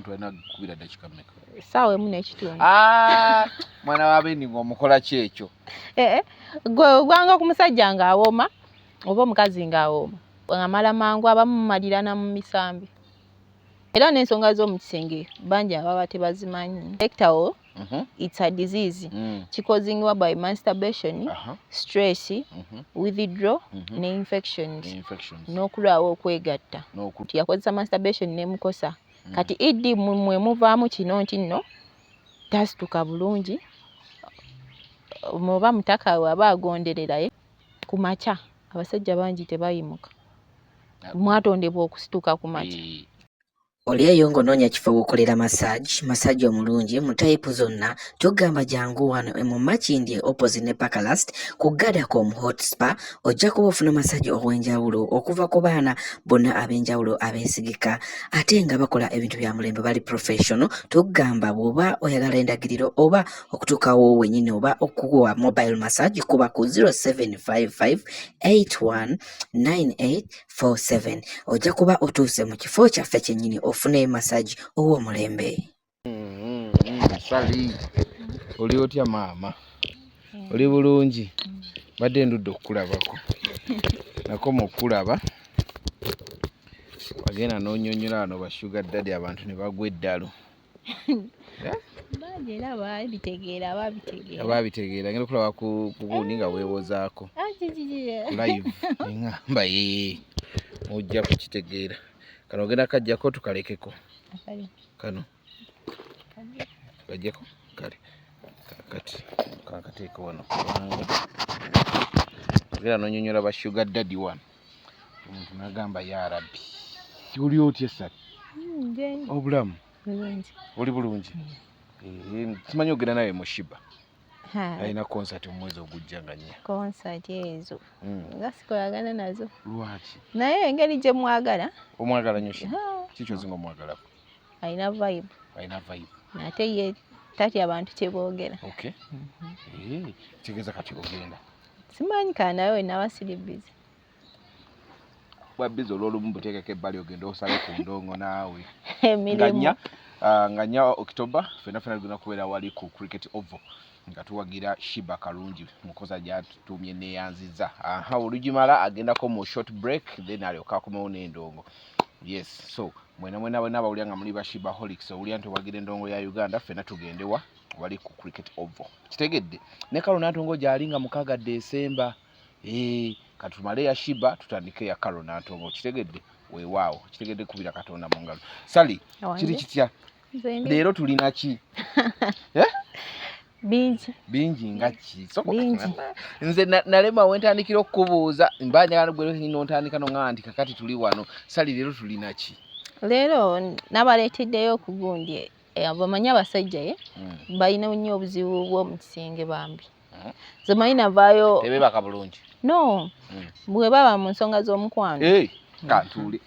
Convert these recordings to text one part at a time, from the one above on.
Omuntu alina kukubira ddakiika mmeka? Ssaawa emu n'ekitundu. Ah, mwana wa bendi ng'omukola ki ekyo? Eh, eh, gwe ogwanga ku musajja ng'awooma oba omukazi ng'awooma, amala mangu, abamu mumalirana mu misambi. Era n'ensonga z'omu kisenge bangi ababa tebazimanyi. Erectile it's a disease kicausingibwa by masturbation, stress, withdraw ne infections ne infections n'okulwawo okwegatta. Yakozesa masturbation nemukosa. Kati ED mwe muvaamu kino nti nno tasituka bulungi, oba mutaka we aba agonderera ku makya. Abasajja bangi tebayimuka, mwatondebwa okusituka ku makya. Oli eyo ng'onoonya kifo w'okolera massage, massage omulungi mu type zonna, tugamba jangu wano mu Makindye opposite ne Parkalast ku Gadacom Hot Spa, ojja kuba ofuna massage ow'enjawulo okuva ku baana bonna ab'enjawulo abeesigika ate nga bakola ebintu bya mulembe, bali professional. Tugamba bw'oba oyagala endagiriro oba okutuukawo wennyini oba okuwa mobile massage, kuba ku 0755 819847, ojja kuba otuuse mu kifo kyaffe kyennyini ofune massage ow'omulembe. Sali, oli otya maama? Oli bulungi? Mbadde ndudde okukulabako, nakoma okukulaba wagenda n'onyonyola wano ba sugar daddy, abantu ne bagwa eddalu. Bangi era babitegeera, babitegeera. Ababitegeera ngenda okulaba ku gundi nga weewozaako Ah, kiki? Live neŋŋamba ye ojja kukitegeera. Kano ogenda kajjako tukalekeko? Akali. Kano kajjeko. Kale kakati kankateeke wano kubanga ogenda n'onyonyola ba sugar daddy wano, omuntu n'agamba ya rabbi. Oli otya, Sali? Nje. Obulamu? Bulungi. Oli bulungi? Eh, simanyi ogenda nawe mu Sheebah? Ha, alina concert mu mwezi ogujja nga 4. Concert ezo nga sikolagana nazo. Lwaki? Naye engeri gye mwagala. Omwagala nnyo Sheebah? Ha, Kiki ozinga omwagalako? Alina vibe. Alina vibe. Ate ye tatya abantu kye boogera. Okay. Eh, kitegeeza kati ogenda? Simanyi kana, nawe wenaba siri busy. Bwa busy olw'olumu buteekeko ebbali, ogende osale ku ndongo naawe. Nga Emirimu. 4, ah, nga 4 October, fenna fenna tugenda kubeera wali ku Cricket Oval nga tuwagira Sheebah Karungi mukoza gyatutumye neyanziza. Aha, olugimala agendako mu short break, then alyoka akomewo n'endongo. Yes, so mwena mwena mwena abawulira nga muli ba Sheebaholics, owulira nti owagira endongo ya Uganda, ffenna tugendewa wali ku Cricket Oval. Kitegedde ne Carol Nantongo gyali nga 6 December. Eh, katumale ya Sheebah, tutandike ya Carol Nantongo. Kitegedde? Weewaawo, kitegedde. Kubira Katonda mu ngalo. Sali, kiri kitya? Nze ndi Leero tulina ki? Eh? Bingi. Bingi nga ki? Bingi. Nze nalema wentandikira okukubuuza, mba njagala gwe nontandika noŋŋamba nti kakati tuli wano. Sali, leero tulina ki? Leero nabaleeteddeyo ku gundi, bamanyi abasajja ye balina nnyo obuzibu bw'omu kisenge bambi. Nze manyi navaayo. Tebeebaka bulungi? No, bwe baba mu nsonga z'omukwano. Hey, kantuule.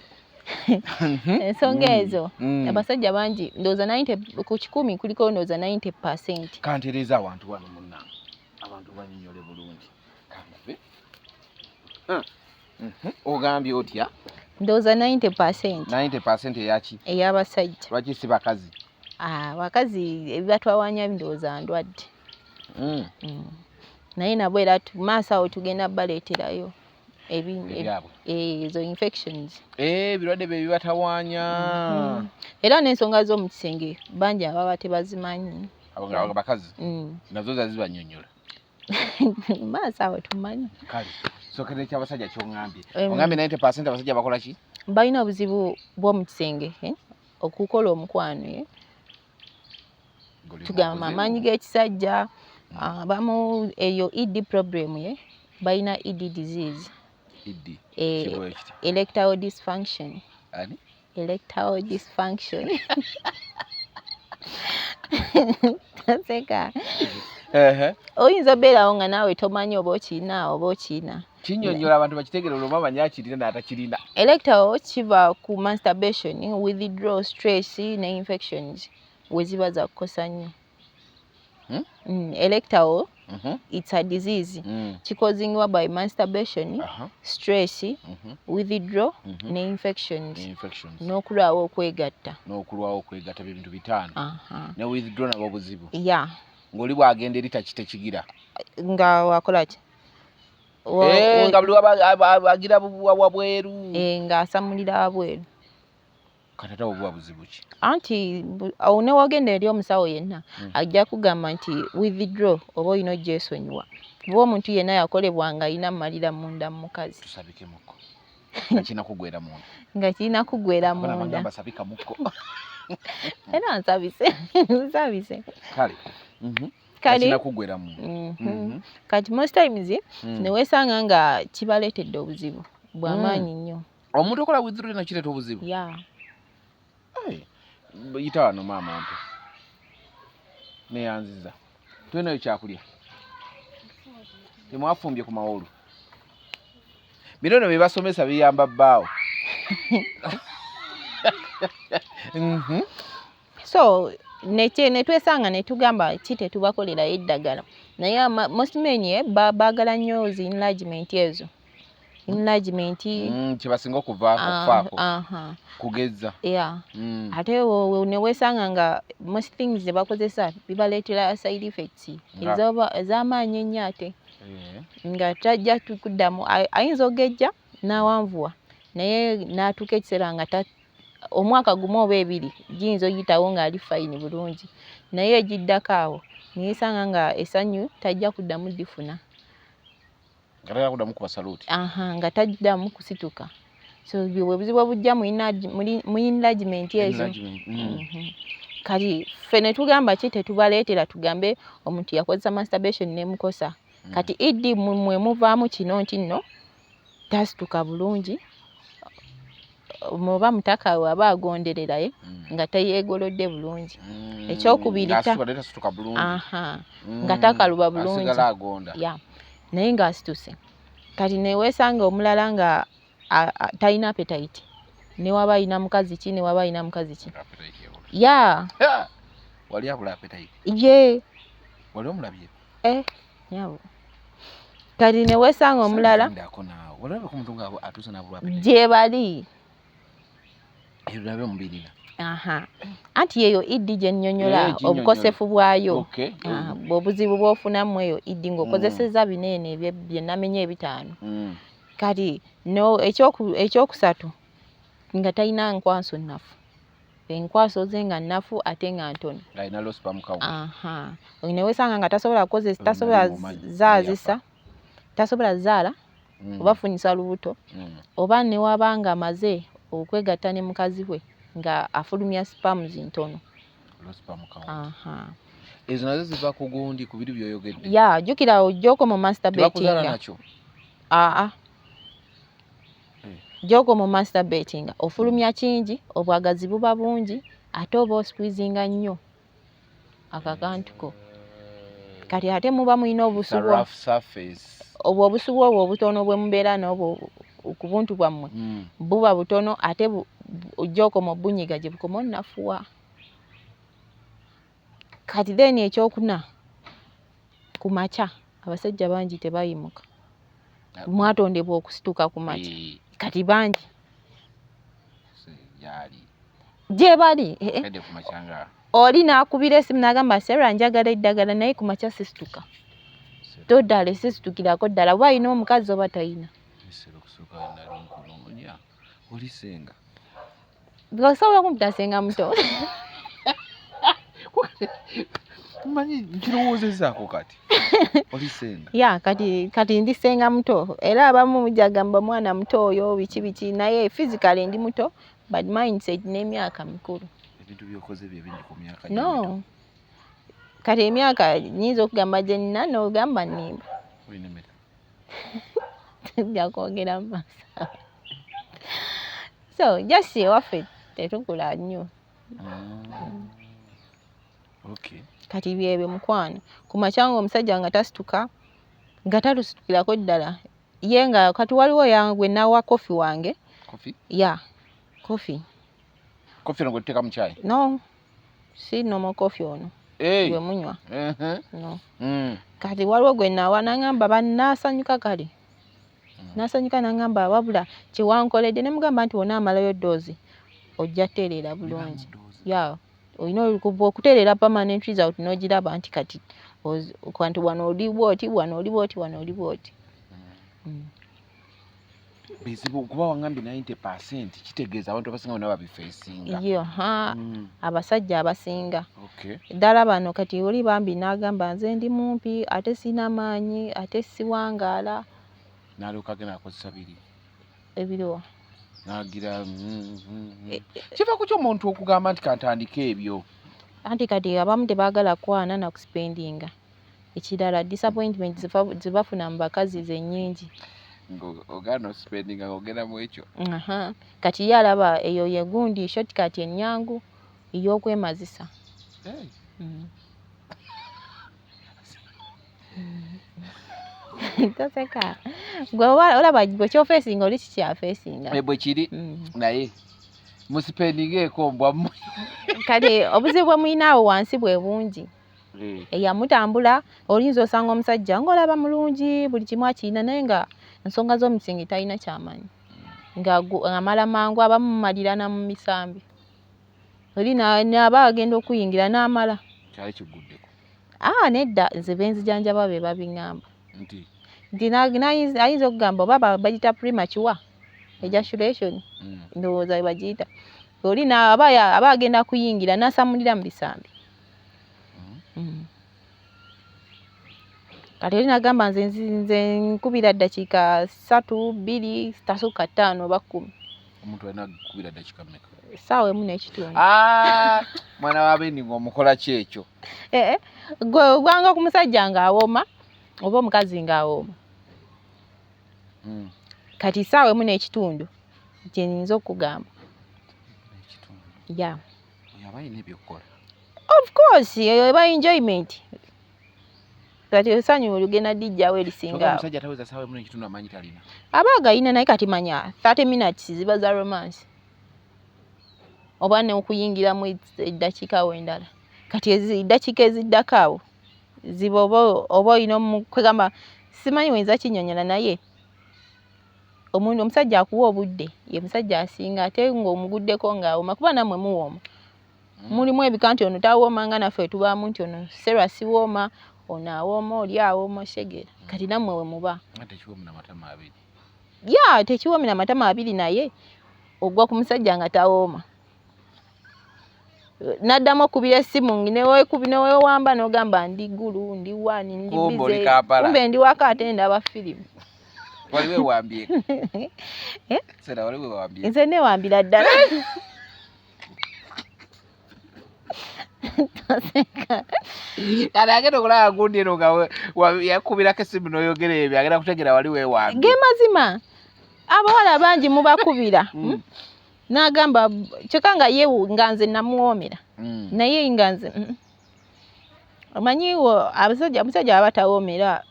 Ensonga ezo, abasajja bangi, ndowooza 90 ku 100 kuliko ndowooza 90%. Kantereeza awantu wano munnange, abantu banyinyole bulungi. Kanve. Ogambye otya? Ndowooza 90%. 90 eyaki? Ey'abasajja. Lwaki si bakazi? Ah, abakazi ebibatwawanya ndowooza ndwadde. Naye nabo era maaso awo tugenda baleeterayo Ebyabwe. Ezo infections. Eh, ebirwadde bye bibatawaanya. Era n'ensonga z'omu kisenge bangi ababa tebazimanyi. Abo bakazi nazo zazibanyonyola. Maaso awo tumanyi. Kale sookera ekyabasajja kyoŋŋambye. Oŋŋambye 90 abasajja bakola ki? Balina obuzibu bw'omu kisenge, eh? Okukola omukwano, eh? Ng'oli Tugamba mubuzibu. amaanyi g'ekisajja abamu eyo ED problem ye balina, ED disease. ED? Eh, Kiba ekiti? Erectile dysfunction. Ani? Erectile dysfunction. Taseka. Oyinza obeerawo nga naawe tomanyi oba okirina oba okirina. Kinyonyola abantu bakitegere, olwo bamanyi akirina n'atakirina. Erectile kiva ku masturbation, withdraw, stress ne infections we ziba zakukosa nnyo. Hmm? Erectile. It's a disease. Kicausingibwa by masturbation, stress, withdraw ne infections. Ne infections. N'okulwawo okwegatta. N'okulwawo okwegatta, bye bintu 5. Ne withdraw nabwo buzibu. Ya. Ng'oli bw'agenda eri tekigira. Nga wakola ki? Eh, nga buli agira wabweru. Eh, ng'asamulira wabweru. Kati ate obwo buba buzibu ki? Anti awo ne wagenda eri omusawo yenna, ajja kugamba nti withdraw oba olina ogyesonyiwa, kuba omuntu yenna yakolebwa nga alina mmalira munda mu mukazi. Tusabikemuko, nga kirina kuggwera munda. Nga kirina kuggwera Abaana munda. bagamba sabikamuko. Era nsabise, nsabise. Kale. Nga Kale kirina kuggwera munda. Kati most times ne weesanga nga kibaleetedde obuzibu bw'amaanyi nnyo. Omuntu okola withdraw eno kireeta obuzibu? Ya. Hey, yita wano maama mpe. Neyanziza. Tulinayo kyakulya. Temwafumbye ku mawolu. Bino nno bye basomesa biyamba bbaawo. So ne twesanga ne tugamba ki tetubakolerayo eddagala, naye most men baagala nnyo zi enlargement ezo, enlargement. Kye basinga okuvaako, okufaako. Kugezza. Yeah. Ate ne weesanga nga most things ze bakozesa bibaleetera side effects ez'amaanyi ennyo ate. Nga tajja kuddamu, ayinza okugejja n'awanvuwa, naye n'atuuka ekiseera nga omwaka 1 oba 2 giyinza oyitawo ng'ali fine bulungi, naye egiddako awo ne yeesanga nga essanyu tajja kuddamu ddifuna. Nga tayagala kuddamu kuba saluti. Aha, nga taddamu kusituka. So bwe buzibu obujja mu enlargement ezo. Enlargement. Kati ffe ne tugamba ki tetubaleetera, tugambe omuntu yakozesa masturbation n'emukosa. Kati ED mwe muvaamu kino nti nno tasituka bulungi, oba mutaka we aba agonderera ye nga teyeegolodde bulungi. Ekyokubiri Ng'asituka naye tasituka bulungi. Aha, nga takaluba bulungi. Asigala agonda. Ya, naye ng'asituse. Kati ne weesanga omulala nga talina appetite, ne waba alina mukazi ki, ne waba alina mukazi ki. Appetite ebula. Ya. Ha! Wali abula appetite? Ye. Wali omulabye? Eh, nyabo. Kati ne weesanga omulala. Sandako naawe. Wali olabye ku muntu nga atuuse n'abulwa appetite? Gye bali. Ebyo nabyo mubirina. Aha. Anti yeyo ED gye nnyonnyola, Ginnyonnyola. obukosefu bwayo. Aha, obuzibu bw'ofunamu eyo ED ng'okozesezza bino eno bye namenye 5. Kati no ekyokusatu nga talina nkwaso nnafu. Enkwaso ze nga nnafu ate nga ntono. Ng'alina low sperm count. Aha. Ne weesanga nga tasobola kukozesa, Olina tasobola mumanyi, zaazisa, yafa. tasobola zaala, oba funyisa lubuto, oba ne waba nga amaze okwegatta ne mukazi we nga afulumya sperms ntono. Low sperm count. Aha. Ezo nazo ziva ku gundi, ku biri by'oyogedde. Ya, jjukira ojjoko mu masturbating. Tebakuzaala nakyo? Aa. Eh. Jjoko mu masturbating ofulumya kingi, obwagazi buba bungi, ate oba osqueezinga nnyo akakantuko. Kati ate muba mulina It's a obusubo. rough surface. Obwo obusubo obwo obutono bwe mubeera n'obwo ku buntu bwammwe buba butono, ate gy'okoma obunyiga gye bukoma onnafuwa. Kati then ekyokuna, ku makya abasajja bangi tebayimuka. Mwatondebwa okusituka ku makya. Kati bangi. Gyali. Gye bali. Eh, eh. Kedde ku makya nga Oli n'akubira essimu n'agamba, Sarah njagala eddagala naye ku makya sisituka. Toddala sisitukirako ddala, oba alina omukazi oba talina. Ebiseera okusooka we nali nkunoonya oli ssenga. Osobola okumpita ssenga muto. Mmanyi nkirowoozezaako kati. Oli ssenga. Ya, kati ndi ssenga muto, era abamu mujja gamba mwana muto oyo biki biki, naye physically ndi muto, but mindset n'emyaka mikulu. Ebintu by'okoze bye bingi ku myaka No. gy'emito. Kati emyaka nnyinza okugamba gye nnina n'ogamba nnimba. Olina emeka? Tujja kwogera mu maaso. So just ewaffe tetukula nnyo. Okay. Kati byebyo mukwano. Ku makya ng'omusajja nga tasituka, nga talusitukirako ddala. Ye nga kati waliwo gwe nawa coffee wange. Coffee? Ya, coffee. Coffee ono gwe tuteeka mu kyayi? No, si normal coffee ono. Gwe munywa. No. Kati waliwo gwe nawa nangamba bannasanyuka kale. Nasanyuka nangamba wabula kyewankoledde, ne mugamba nti wona amalayo doozi ojja tereera bulungi. Ya, olina okutereera permanent result n'ogiraba nti kati nti wano oli bwoti, wano oli bwoti, wano oli bwoti. Bizibu kuba wangambye 90%, kitegeeza abantu abasinga bonna babifeesinga. Yo ha. Abasajja abasinga ddala bano kati oli bambi n'agamba nze ndi mumpi ate sina maanyi ate siwangaala. N'alyoka agenda akozesa biri. Ebiriwa? Nagira kiva ku kyomuntu okugamba nti kantandike ebyo. Anti kati abamu tebaagala kwana na kuspendinga. Ekirala, disappointment zebafuna mu bakazi ze nnyingi. Ogaana ospendinga ng'ogenda mu ekyo. Aha. Kati ye alaba eyo ye gundi shortcut ennyangu ey'okwemazisa. Hey. Toseka. Gwe olaba gwe kyofeesinga oli kikyafeesinga. Bwe kiri. Naye musipendingeeko mbwa mmwe. Kale obuzibu bwe mulina awo wansi bwe bungi. Eyamutambula oyinza osanga omusajja ng'olaba mulungi buli kimu akirina, naye nga ensonga z'omusingi talina kyamanyi, nga amala mangu, abamu mumalirana mu misambi. Oli naaba agenda okuyingira n'amala. Kyali kiguddeko? Aa, nedda, nze benzijanjaba be babiŋŋamba. Nti? Nti ayinza okugamba oba bagiyita premature ejaculation, ndowooza bwe bagiyita. Oli aba agenda kuyingira n'asamulira mu bisambi. Kati oli n'agamba nze nkubira ddakiika 3, 2, tasukka 5 oba 10. Omuntu alina kukubira ddakiika mmeka? Essaawa emu n'ekitundu. Mwana wa Bendi ng'omukola ki ekyo? Gwe ogwanga ku musajja ng'awooma oba omukazi ng'awooma. Kati essaawa emu n'ekitundu kye nnyinza okugamba. N'ekitundu. Ya. Oyo aba alina ebyokukola. Of course, eyo eba enjoyment. Kati essanyu ligenda lijjawo erisinga Kyokka awo. omusajja taweza ssaawa emu n'ekitundu amanyi talina. Aba agayina, naye kati manya 30 minutes ziba za romance. Oba n'okuyingiramu eddakiika awo endala. Kati eddakiika eziddako awo ziba oba olina kwegamba simanyi w'oyinza kinnyonnyola, naye omusajja akuwa obudde ye musajja asinga, ate ng'omuguddeko ng'awooma, kuba nammwe muwooma. Mulimu ebika nti ono tawooma nga naffe tubaamu nti ono Sarah siwooma, ono awooma, oli awooma, otegeera. Kati nammwe we muba. Nga tekiwoomera matama abiri. Ya, tekiwoomera matama abiri, naye ogwa ku musajja nga tawooma. N'addamu okubira essimu ne weewamba n'ogamba ndi Gulu, ndi wani, ndi Kumbe oli busy. Kampala. Kumbe ndi waka ate ndaba firimu. Wali weewambye? Eh? Sarah, wali weewambye? Nze neewambira ddala. Toseka. Kati agenda okulaba gundi eno nga yakubirako essimu n'oyogera ebyo, agenda kutegeera wali weewambye. Ge mazima abawala bangi mubakubira. N'agamba kyokka nga ye nga nze namuwoomera. Naye nga nze Omanyi abasajja, omusajja aba tawoomera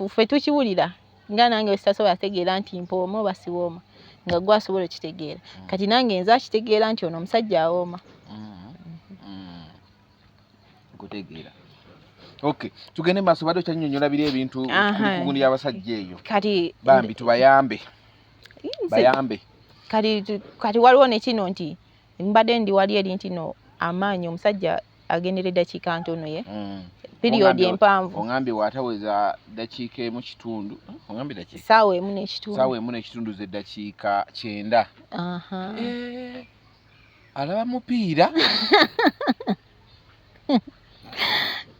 ffe tukiwulira nga nange sitasobola kutegeera nti mpooma oba siwooma, nga gwe asobola okitegeera. Kati nange nze akitegeera nti ono omusajja awooma. Nkutegeera. Okay, tugende maaso, badde okyannyonnyola biri ebintu ku gundi y'abasajja eyo. Kati Bambi tubayambe. Bayambe. Kati waliwo ne kino nti mbadde ndi wali eri nti no amaanyi omusajja agendera eddakiika ntono ye. Period empanvu. Ongambye bw'ataweza ddakiika emu kitundu, ongambye ddakiika? Ssaawa emu n'ekitundu. Ssaawa emu n'ekitundu ze ddakiika 90. Alaba mupiira?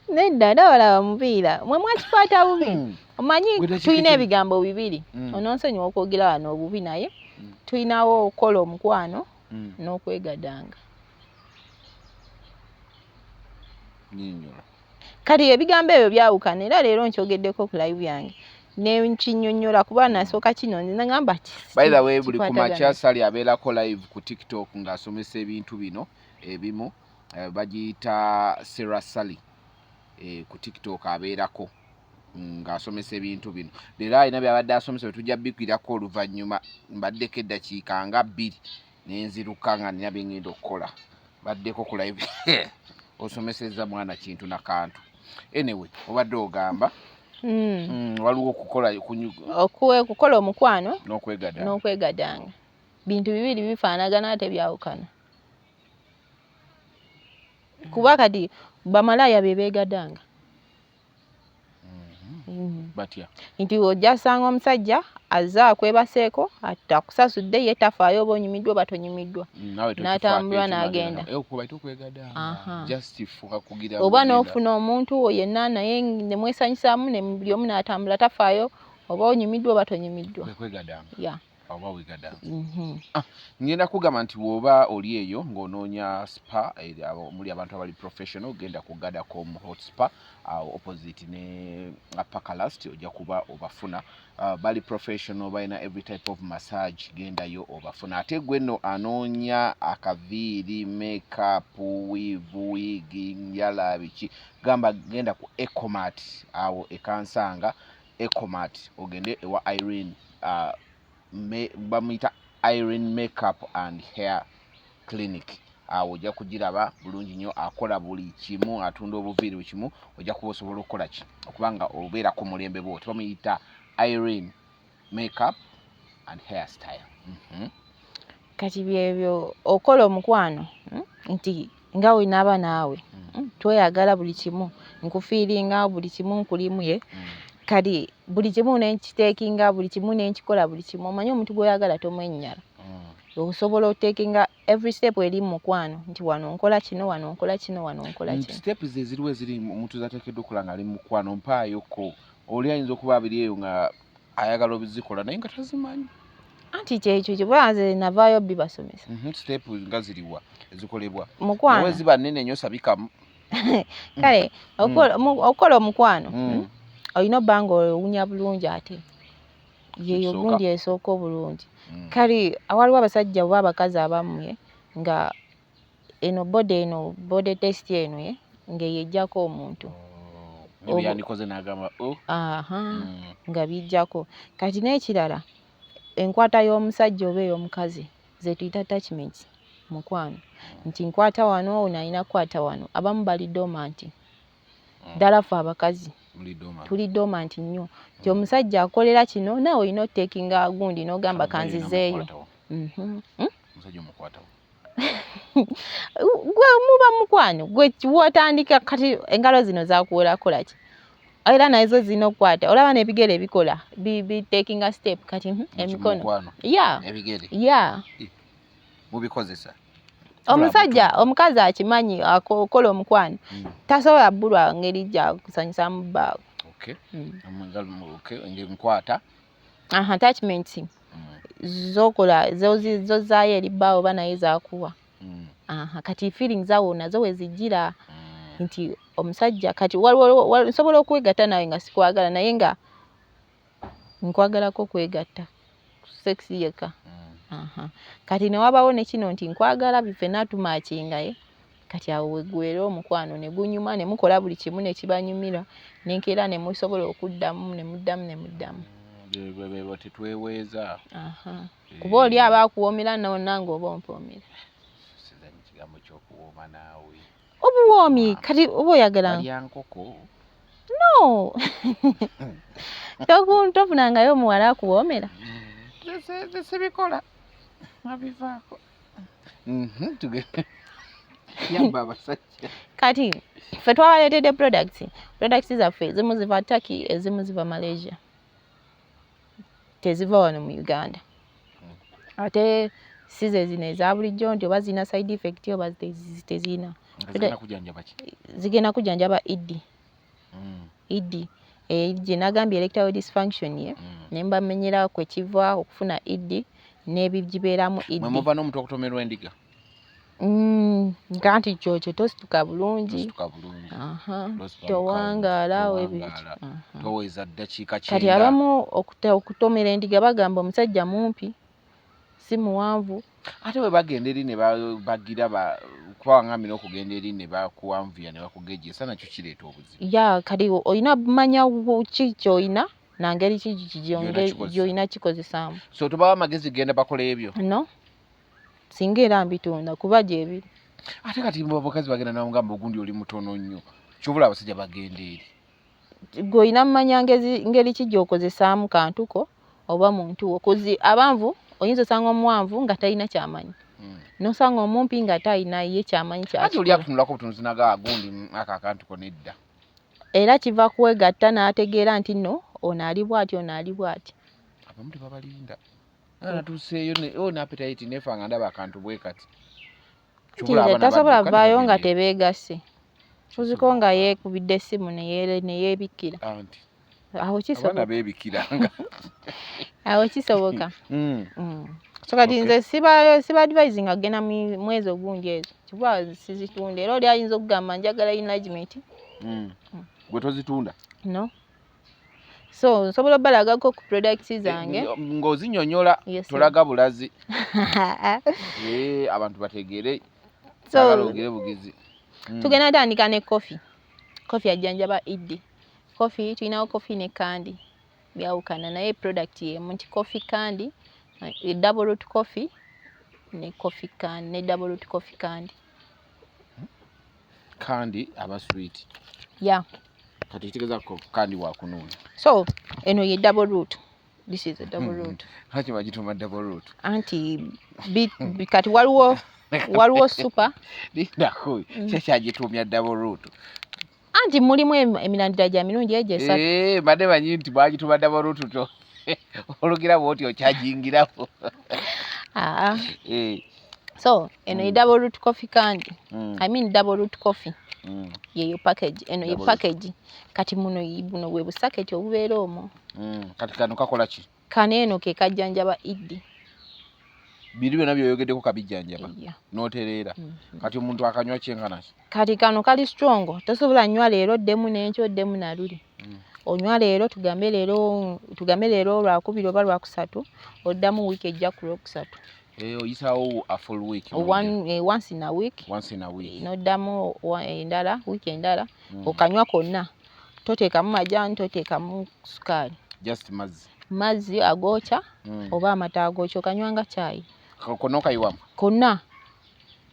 Nedda, ndaba mupiira. Mwe mwakikwata bubi. Omanyi Gwe ddakiika tulina eki- ebigambo bibiri. Ononsonyiwa okwogera wano obubi, naye tulinawo okukola omukwano n'okwegadanga. Nnyonnyola. Kati ebigambo ebyo byawukana, era leero nkyogeddeko ku live yange ne nkinnyonnyola kuba nasooka kino nze nagamba By the way, buli ku kikwatagana. makya Sally abeerako live ku TikTok ng'asomesa ebintu bino ebimu, bagiyita Sarah Sally. Ku TikTok abeerako ng'asomesa ebintu bino. Leero alina by'abadde asomesa bye tujja bigwirako oluvannyuma. Mbaddeko eddakiika nga 2 ne nziruka nga nina bye ngenda okukola. Baddeko ku live. Osomesezza mwana kintu na kantu. Anyway, obadde ogamba waliwo okukola Okukola omukwano n'okwegadanga. N'okwegadanga bintu bibiri bifaanagana ate byawukana, kuba kati bamalaaya be beegadanga. Batya? Nti ojja sanga omusajja azze akwebaseeko, akusasudde, ye tafaayo oba onyumiddwa oba tonyumiddwa. Naawe tokifaako. N'atambula ekyo. N'agenda. N'agenda. Okuba okwegadanga just fuka kugira Oba ng'ogenda. n'ofuna omuntu wo yenna naye ne mwesanyusaamu ne buli omu n'atambula, tafaayo oba onyumiddwa oba tonyumiddwa. Kwe kwegadanga. Ya. Oba wegadanga. Ngenda kugamba nti bw'oba oli eyo ng'onoonya spa muli abantu abali professional, genda ku Gadacom Hot Spa awo opposite ne Pakalast, ojja kuba obafuna. Bali professional, balina every type of massage, gendayo obafuna. Ate gwe nno anoonya akaviiri, makeup, weave, wig, njala, biki, gamba genda ku Ecomat awo ekansanga Ecomat, ogende ewa Irene, bamuyita Irene Makeup and Hair Clinic. Awo ojja kugiraba bulungi nnyo, akola buli kimu, atunda obuviiri, buli kimu. Ojja kuba osobola okukola ki okubanga obeera ku mulembe bwo. Tebamuyita Irene Makeup and Hair Style. Kati byebyo okola omukwano, nti nga wenaaba naawe, tweyagala buli kimu, nkufiiringa buli kimu, nkulimu ye. Kati buli kimu nenkiteekinga, buli kimu nenkikola, buli kimu. Omanyi omuntu gw'oyagala tomwennyala. Osobola oteekinga every step eri mu mukwano, nti wano nkola kino, wano nkola kino, wano nkola kino. Steps eziriwo eziri omuntu zateekeddwa okukola ng'ali mu mukwano, mpaayoko. Oli ayinza okuba abiri eyo nga ayagala obizikola naye nga tazimanyi. Anti kyekyo kiba nze navaayo bibasomesa. Step nga ziriwa ezikolebwa? Mukwano. Nawe ziba nnene nnyo, sabikamu. Kale okukola omukwano, olina obba nga owunya bulungi, ate yeyo Ekisooka. Gundi esooka obulungi. Kale waliwo abasajja oba abakazi abamu ye nga eno body, eno body test eno ye ng'eyo ejjako omuntu. Nebyandikoze n'agamba, oh. Aha, nga bijjako. Kati n'ekirala, enkwata y'omusajja oba ey'omukazi ze tuyita attachments mukwano, nti nkwata wano, ono alina kukwata wano. Abamu bali dormant ddala, ffe abakazi Muli dormant. Tuli dormant nnyo, nti omusajja akolera kino, naawe olina oteekinga gundi n'ogamba kanzizeeyo. Omusajja omukwatawo? Gwe muba mukwano, gwe wotandika kati engalo zino zakuwola kola ki, era nazo zirina okukwata. Olaba n'ebigere bikola bi takinga step kati, emikono. Mukwano. Ya. Ebigere? Ya. Mubikozesa? Omusajja, omukazi akimanyi okola omukwano, tasobola bbulwa ngeri gyakusanyusamu bbaawe. Okay. Okay, nkwata. Aha, attachments zokola zozaayo eri bbaawe oba naye zakuwa. Aha, kati feelings awo nazo wezijjira, nti omusajja kati waliwo nsobola okwegatta nawe nga sikwagala, naye nga nkwagalako kwegatta sex yekka. Aha, kati ne wabawo ne kino nti nkwagala, ffenna tumakinga ye. Kati awo weggwera omukwano ne gunyuma, ne mukola buli kimu ne kibanyumira, nenkeera ne musobola okuddamu ne muddamu ne muddamu. Tetweweeza. Aha, kuba oli aba akuwoomera nonna nga oba ompoomera. Sizanyi kigambo ky'okuwooma naawe. Obuwoomi kati oba oyagala. Balya nkoko. No, tofunangayo omuwala akuwoomera? Sibikola, abivaako. Tugende, yamba abasajja. Kati ffe twabaleetedde products zaffe, ezimu ziva Turkey, ezimu ziva Malaysia, teziva wano mu Uganda. Ate si ze zino eza bulijjo nti oba zirina side effect oba tezirina. Zigenda kujjanjaba ki? Zigenda kujjanjaba ED. ED gye nagambye erectile dysfunction ye, ne mbamenyera kwe kiva okufuna ED n'ebigibeeramu ED. Mwe muva n'omuntu okutomerwa endiga? Nga nti kyokyo tosituka bulungi. Tosituka bulungi. Aha. Lost Towangaala. towangaala. Webiti. Toweza ddakiika Kati 90. abamu okutomera endiga bagamba omusajja mumpi, si muwanvu. Ate bwe bagenda eri ne bagira kuba wangambye n'okugenda eri ne bakuwanvuya ne bakugejesa, nakyo kireeta obuzibu. Ya, kati olina manya ki ky'olina nangeri ki Gy'olina kikozesa. gy'olina kikozesaamu. So tubawa amagezi genda bakola ebyo? No, singa era mbitunda kuba gyebiri. Ate kati abakazi bagenda nangamba ogundi oli mutono nnyo, kyobula abasajja bagenda eri. Gwe olina mumanya ngeri ki gy'okozesaamu kantuko oba muntu wo, kuzi abanvu oyinza osanga omuwanvu nga talina kyamanyi, nosanga omumpi nga talina ye kyamanyi. Ati oli Kyakikola. Akutunulako butunuzi naga agundi ako akantuko nedda. Era kiva kwegatta n'ategeera nti nno ono ali bw'ati, ono ali bw'ati. Abamu tebabalinda, natuuseeyo ne appetite nefa nga ndaba akantu bwe kati. Kyobula abaana Tasobola badduka vaayo nga ne bagenda eri. Tebeegasse kuziko nga yeekubidde essimu ne yeebikkira. Anti Awo abaana kisoboka. beebikiranga. Awo kisoboka. So kati nze siba advising agenda mu ezo gundi ezo, kuba sizitunda, era oli ayinza okugamba njagala enlargement. Gwe tozitunda? No, so nsobola obalagako ku products zange. Ng'ozinyonyola. Yes, sir. Tolaga bulazi. Abantu bategeere. So Saagala ogere bugizi. Tugenda tandika ne coffee. Coffee ajjanjaba ED. Coffee tulinawo coffee ne candy, byawukana naye product yemu nti coffee candy, double root coffee ne coffee candy ne double root coffee candy. Candy aba sweet. Yeah. Kati kitegeeza ko candy wakunuuna. So eno ye double root, this is a double root. Lwaki bagituuma double root? Anti kati waliwo super. Lindako, kyakyagituumya double root? Anti mulimu emirandira gya mirundi egyo esatu. Mbadde manyi nti bagituuma double root to olugira bwoti okyagingirawo. Aa. So eno ye double root coffee candy. I mean double root coffee. Yeyo package eno ye Double root. Package kati muno buno bwe busaketi obubeera omwo. Kati kano kakola ki? Kano eno ke kajjanjaba ED. Biri byonna byoyogeddeko kabijjanjaba? Yeah. N'otereera. Kati omuntu akanywa kyenkana ki? Kati kano kali strong, tosobola nywa leero oddemu n'enkya oddemu naluli. Onywa leero, tugambe leero lwakubiri oba lwakusatu, oddamu wiiki ejja ku lwokusatu. Oyisaawo a full week. Once in a week. Once in a week. N'oddamu endala, wiiki endala. Okanywa konna, toteekamu majaani, toteekamu sukaali. Just mazzi. Mazzi agookya oba amata agookya, okanywa nga kyayi. Konna okayiwamu? Konna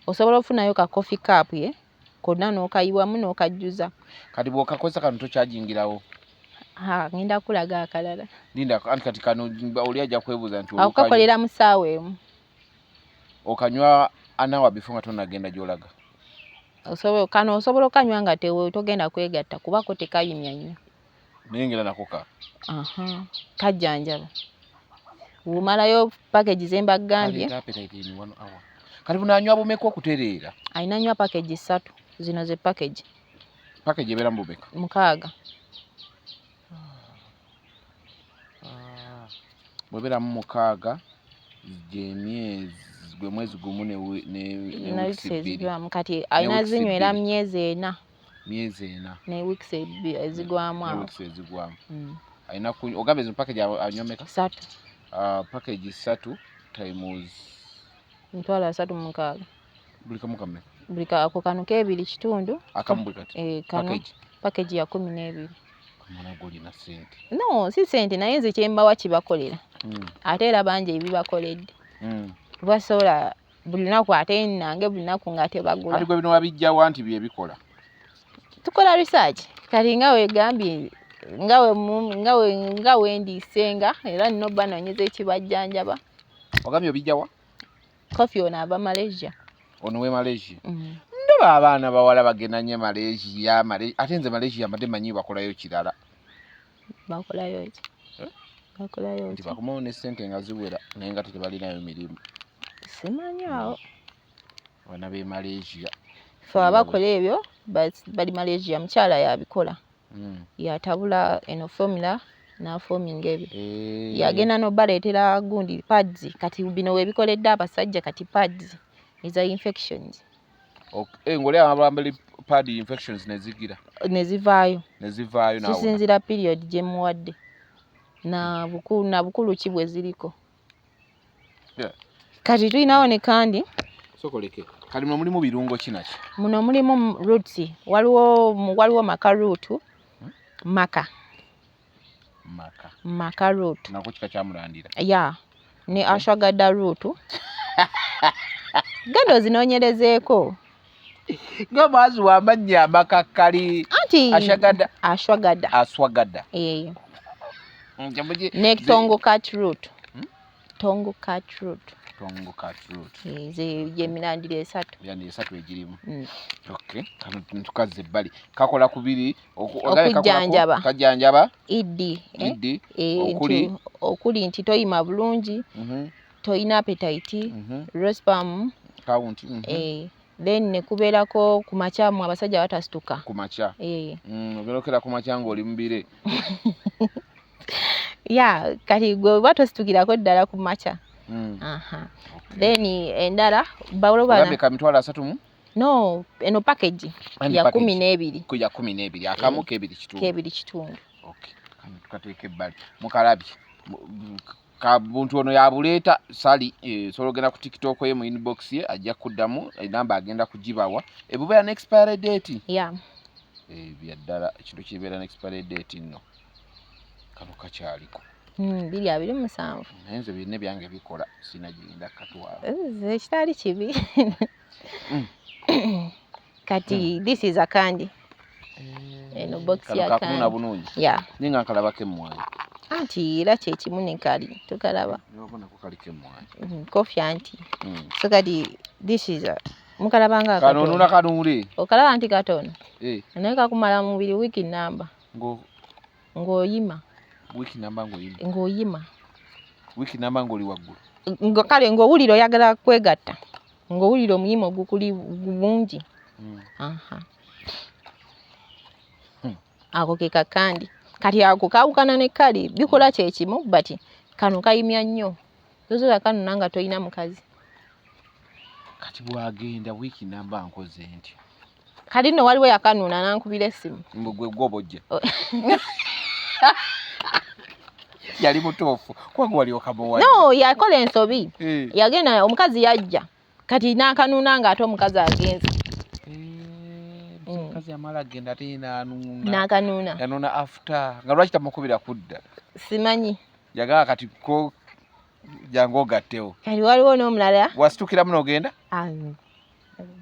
osobola okufunayo ka coffee cup ye konna n'okayiwamu n'okajjuza. Kati bw'okakozesa kano tokyagingirawo? Ha, ngenda kulaga akalala. Linda, anti kati kano oli ajja kwebuuza nti Ako olukanywa kakolera mu ssaawa emu. Okanywa an hour before nga tonnagenda gy'olaga? Kano osobola okanywa nga togenda kwegatta kuba ko tekayumya nnyo. Naye ngera nako ka Aha, kajjanjaba. Bw'omalayo package ze mbagambye. Kaleeta appetite in one hour. Kati bunaanywa bumeka okutereera? Alina nywa package ssatu, zino ze package. Package ebeera mu bumeka? 6. Bwebeeramu 6, gyemyezi, gwe mwezi gumu ne na weeks weeks 2. Ezigwamu kati alina weeks zinywera 2. myezi 4. Myezi 4. Ne weeks ezigwamu Ne awo. weeks ezigwamu. Alina kunywa, ogambye zino package anywa meka? 3. Package 3 times 360,000. Buli kamu kameka? Buli ako kano k'ebiri kitundu. Akamu bwe kati? Kano Package. Package ya 12. Omwana gw'olina ssente. No, si ssente, naye nze kyembawa kibakolera. Ate era bangi ebibakoledde. Basobola buli lunaku, ate nange buli lunaku nga tebagula. Kati gwe bino wabijjawa nti bye bikola? Tukola research. Kati nga wegambye nga wendiisenga era nina obbanoonyeza ekibajjanjaba. Ogambye obijjawa? Coffee ono ava Malaysia. Ono we Malaysia? Ndaba abaana bawala bagenda nnyo e Malaysia. Ate nze Malaysia mbadde manyi bakolayo kirala. Bakolayo ki? Eh? Bakolayo Nti ki? bakomawo ne ssente nga ziwera naye nga tebalinayo mirimu. Simanyi awo. Abaana b'e Malaysia. Fe abakola ebyo bali Malaysia, mukyala yabikola. Yatabula eno formula n'afominga ebyo. Yagenda n'obaleetera gundi pads, kati bino webikoledde abasajja, kati pads eza infections. Ng'oli abambali pad, infections ne zigira? Ne zivaayo. Ne zivaayo n'awona. Kisinziira period gye muwadde na bukulu ki bwe ziriko. Kati tulinawo ne candy. Sokoleke, kati muno mulimu birungo ki naki? Muno mulimu roots, waliwo maca root, maca. Maca. Maca root. Nako kika kyamulandira? Ya, ne ashwagandha root, genda ozinoonyerezeeko. Ng'omwazi w'amannya amakakkali. Anti Ashagada. Ashwagada. Aswagada. Eh. Njamuji. Ne tongo cat root. Hmm? Tongo cat root. Tongo cat root. Eh, ze gyemirandira esatu. Yani esatu egirimu. Mm. Okay. Kano tukazza ebbali. Kakola kubiri. Ogabe kakola Okujjanjaba. Kajjanjaba. ED. Eh? ED. Eh, Okuli. nti, okuli nti toyima bulungi, toyina appetite, rosperm, Count. eh, then ne kubeerako ku makya mu abasajja batasituka. Ku makya. Eh. Ogenda okera ku makya ng'oli mu bire. Yeah, kati gwe oba tositukirako ddala ku makya. Aha. Okay. Then endala bawolo Ogambye ka 300 mu? No, eno package Andi ya package. 12. Ku ya 12 akamu k'ebiri kitundu. K'ebiri kitundu. Okay. Kano tukateeka ebbali. Mukalabye. Ka buntu ono yabuleeta Sally, osobola ogenda ku TikTok ye mu inbox ye ajja kuddamu enamba agenda kugibawa. Ebubeera ne expiry date. Yeah. Bya ddala ekintu kibeera ne expiry date nno. Kano kakyaliko. 2027. Naye nze birina ebyange bikola sina gigenda katwala. Ekitali kibi. Kati this is a candy. Eno box Kano ya kakununa candy. bulungi. Yeah. Naye nga nkalabako emmwanyi. Anti era kye kimu ne kali tukalaba. Nabonako kaliko emmwanyi. Kofi anti. So kati this is a mukalaba nga Kano katono. onuna kanuule. Okalaba nti katono. Eh. Naye kakumala mubiri wiiki nnamba. Ng'oyima. Wiiki nnamba ng'oyima. Ng'oyima. Wiiki nnamba ng'oli waggulu. Nga kale ng'owulira oyagala kwegatta. Ng'owulira omuyima ogukuli bungi. Aha. Ako ke kakandi. Kati ako kaawukana ne kali bikola kye kimu but kano kayimya nnyo. Tosobola kanona nga toyina mukazi. Kati bw'agenda wiiki nnamba nkoze ntya? Kati nno waliwo yakanuuna n'ankubira essimu. Mbu gwe gw'obojja. Oh. Yali mutuufu kubanga wali okamuwa. No, yakola ensobi. Eh. Yagenda omukazi yajja. Kati n'akanuuna ng'ate omukazi agenze. Omukazi amala agenda ate n'anuuna. N'akanuuna. Yanuuna after. Nga lwaki tamukubira kudda? Simanyi. Yagamba kati ko jangu ogattewo. Kati waliwo n'omulala. Wasitukiramu n'ogenda?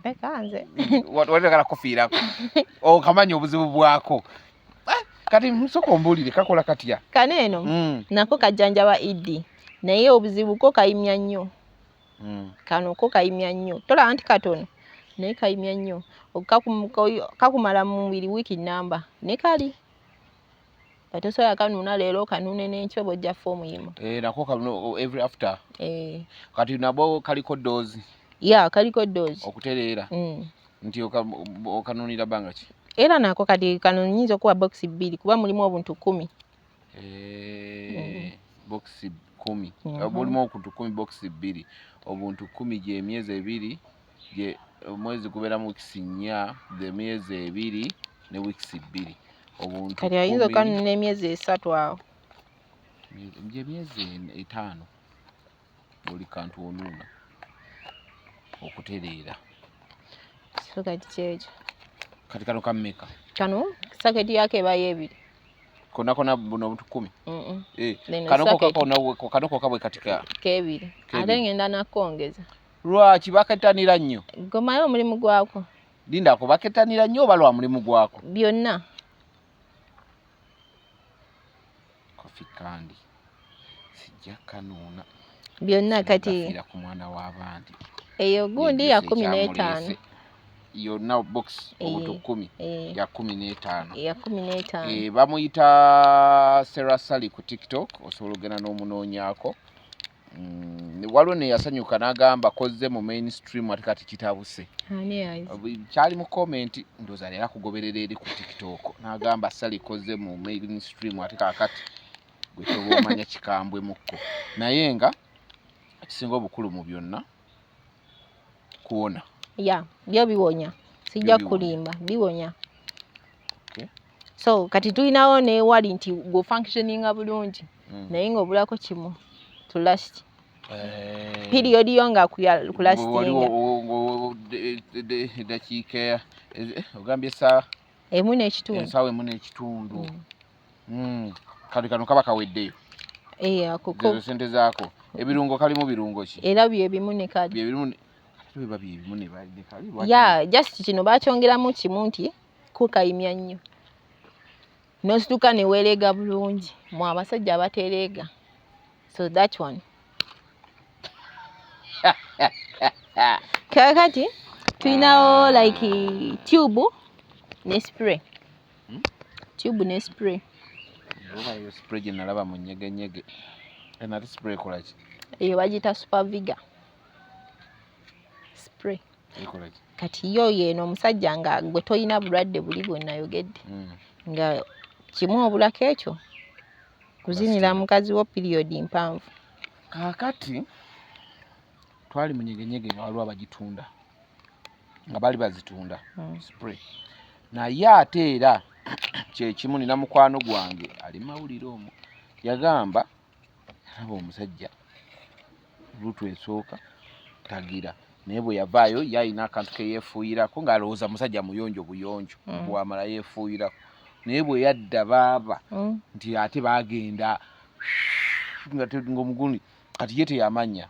Beka nze. Wali oyagala kufiirako. Okamanya obuzibu bwako. Kati nsooka ombuulire kakola katya? Kano eno nako kajjanjaba ED. Naye obuzibu ko kayimya nnyo. Kano ko kayimya nnyo. Tolaba nti katono naye kayimya nnyo. Kakumala mu mubiri wiiki nnamba ne kali. Tosobola kanuuna leero kanuune n'enkya oba ojja ffa omuyima. Nako kano every after. Eh. Kati nabo kaliko doozi. Yeah, kaliko doozi. Okutereera. Nti okanuunira bbanga ki? Era nako kati kano nnyinza okuwa box 2 kuba mulimu obuntu 10. Box 10. Mulimu obuntu 10 box 2. Obuntu 10 gy'emyezi ebiri gye omwezi gubeera mu weeks 4, emyezi ebiri ne weeks 2. Obuntu kati ayinza okukanuuna emyezi 3 awo. Gy'emyezi 5 buli kantu onuuna okutereera. So kati kyekyo. Kati kano kammeka? Kano saketi yako ebayo ebiri. Konna konna buno obuntu 10? Kano Kano kokka bwe kati ka k'ebiri. Ate ngenda nakwongeza. Lwaki bakettanira nnyo? Gomayo omulimu gwako. Lindako bakettanira nnyo oba lwa mulimu gwako? Byonna. Kofi kandi sijja kanuuna. Byonna kati. Kafiira ku mwana w'abandi. Eyo gundi ya 15. Yonna box obuntu 10 ya 15. Ya 15. Bamuyita Sarah Sally ku TikTok osobola ogenda n'omunoonyaako. Waliwo ne yasanyuka n'agamba kozze mu mainstream ate kati kitabuse. Kyali mu comment ndowooza leero akugoberera eri ku TikTok n'agamba Sally kozze mu mainstream ate kaakati gwe kyoba omanya kikambwe mukko. Naye nga ekisinga obukulu mu byonna kuwona. Yeah, byo biwonya. Sijja kulimba, biwonya. Okay. So kati tulinawo ne wali nti go functioninga bulungi. Naye ng'obulako kimu to last. Period yo nga kulastinga. Dakiika ogambye essaawa 1.5. Essaawa 1.5. Kati kano kaba kaweddeyo. Ako ko. Ezo sente zaako. Ebirungo kalimu birungo ki? Era bye bimu ne kali. Bye bimu. Biba byebimu ne baleka. Ya, just kino bakyongeramu kimu nti kukayimya nnyo, nosituka ne weereega bulungi. Mu abasajja abatereega, so that one. Kakati tulinawo like tube ne spray. Tube ne spray. Oba eyo spray gye nalaba mu nyegenyege. Eno ate spray ekola ki? Eyo bagiyita Super Viga spray. Ekola ki? Kati yo yeeno, omusajja nga gwe toyina bulwadde buli bwe nayogedde, nga kimu obulako ekyo kuzinira mukazi wo period mpanvu. Kaakati twali mu nyegenyege nga waliwo abagitunda, nga baali bazitunda spray, naye ate era kyekimu nina mukwano gwange ali mawulire omwo, yagamba alaba omusajja lutu esooka tagira, naye bwe yavaayo ye alina akantu ke yeefuuyirako ng'alowooza musajja muyonjo buyonjo. Bwamala yeefuuyirako, naye bwe yadda baaba nti ate baagenda nga ng'omugundi kati ye teyamanya.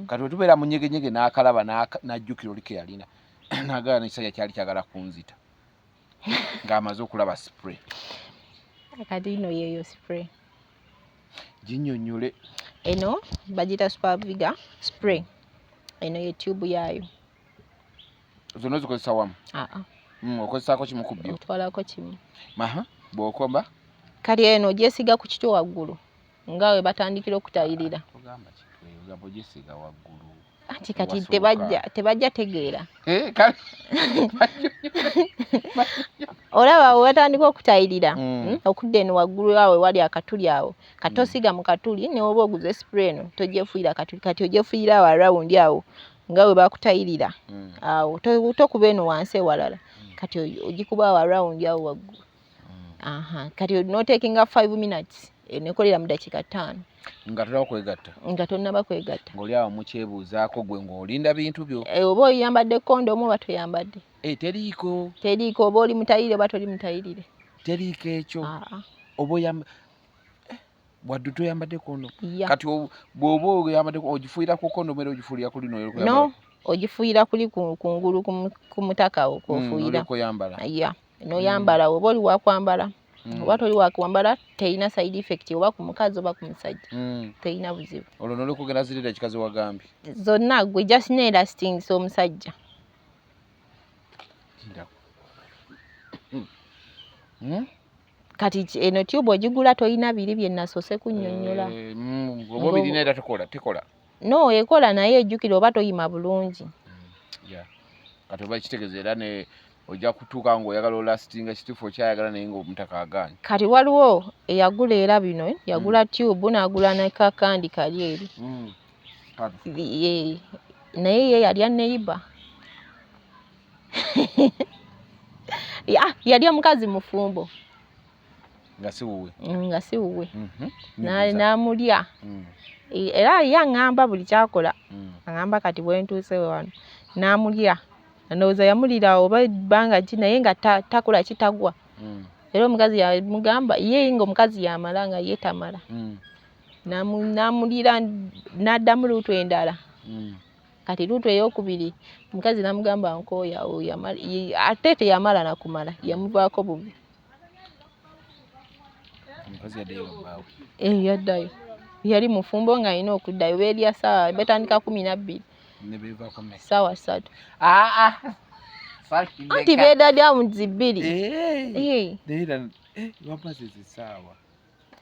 Kati bwe tubeera mu nyegenyege n'akalaba n'ajjukira oli ke yalina, n'agala n'ekisajja kyali kyagala kunzita ng'amaze okulaba spray. Kati ino yeeyo spray. Ginnyonnyole. Eno bagiyita Super Viga spray, eno ye tube yaayo. Zonna ozikozesa wamu? Aa. Okozesaako kimu ku byo? Otwalako kimu. Maha bw'okomba. Kati eno ogyesiga ku kitwe waggulu nga we batandikira okutayirira. Togamba kitwe, ogamba ogisiiga waggulu. Anti kati Wasooka. tebajja tegeera. Eh, kale. Olaba we batandika okutayirira, okudda eno waggulu awo wali akatuli awo, kati osiga mu katuli. Ne woba oguze spray eno, togyefuuyira katuli, kati ogyefuuyira awo around awo nga we bakutayirira. Awo tokuba eno wansi ewalala, kati ogikuba awo around awo waggulu. Aha, kati notakinga 5 minutes, nekolera mu dakiika 5. Nga tolaba kwegatta? Nga tonnaba kwegatta. Ng'oli awo mukyebuuzaako, gwe ng'olinda bintu byo. Eh, oba oyambadde kondomu oba toyambadde. Eh, teriiko? Teriiko, oba oli mutayirire oba toli mutayirire. Teriiko ekyo? Aa. Oba oyamba wadde toyambadde kondomu? Ya. Kati bw'oba oyambadde, ogifuuyira ku kondomu era ogifuuyira ku lino? No, ogifuuyira kuli kungulu ku mutaka awo kwofuuyira. Olyoka oyambala? Ya, noyambala oba oli wakwambala oba toli wakwambala, terina side effect oba ku mukazi oba ku musajja. Terina buzibu. Olwo nolyoka ogenda ziri dakiika zewagambye? Zonna gwe just neelastingisa omusajja. Lindako. Hmm? Kati eno tube ogigula toyina biri bye nasoose kunnyonnyola. Eh, oba obirina era tekola, tekola. No, ekola, naye ejjukira oba toyima bulungi. Yeah. Kati oba kitegeeza era ne ojja kutuuka ng'oyagala olastinga, kituufu okyayagala, naye ng'omutaka agaanye. Kati waliwo eyagula era bino, yagula tube n'agula ne kakandi kali eri. Kati. Naye ye yalya neighbor. Ya, yali omukazi mufumbo. Nga si wuwe? Nga si wuwe. Nyumiza. N'amulya. Era ye aŋŋamba buli kyakola. Aŋŋamba kati bwe ntuuse wano n'amulya, ndowooza yamulira oba ebbanga ki, naye nga takola kitagwa. Era omukazi yamugamba ye nga omukazi yamala nga ye tamala. N'amulira n'addamu luutu endala. Kati luutu eyokubiri omukazi n'amugamba nkooya awo, ate teyamala nakumala, yamuvaako bubi. Omukazi yaddayo wabbaawe? Eh, yaddayo, yali mufumbo ng'alina okuddayo. Beerya saawa betandika 12. Ne beevaako mmeka? Saawa 3. Aa. Anti beedadya mu zi 2. Eh. Eh. Naye era wammaze essaawa.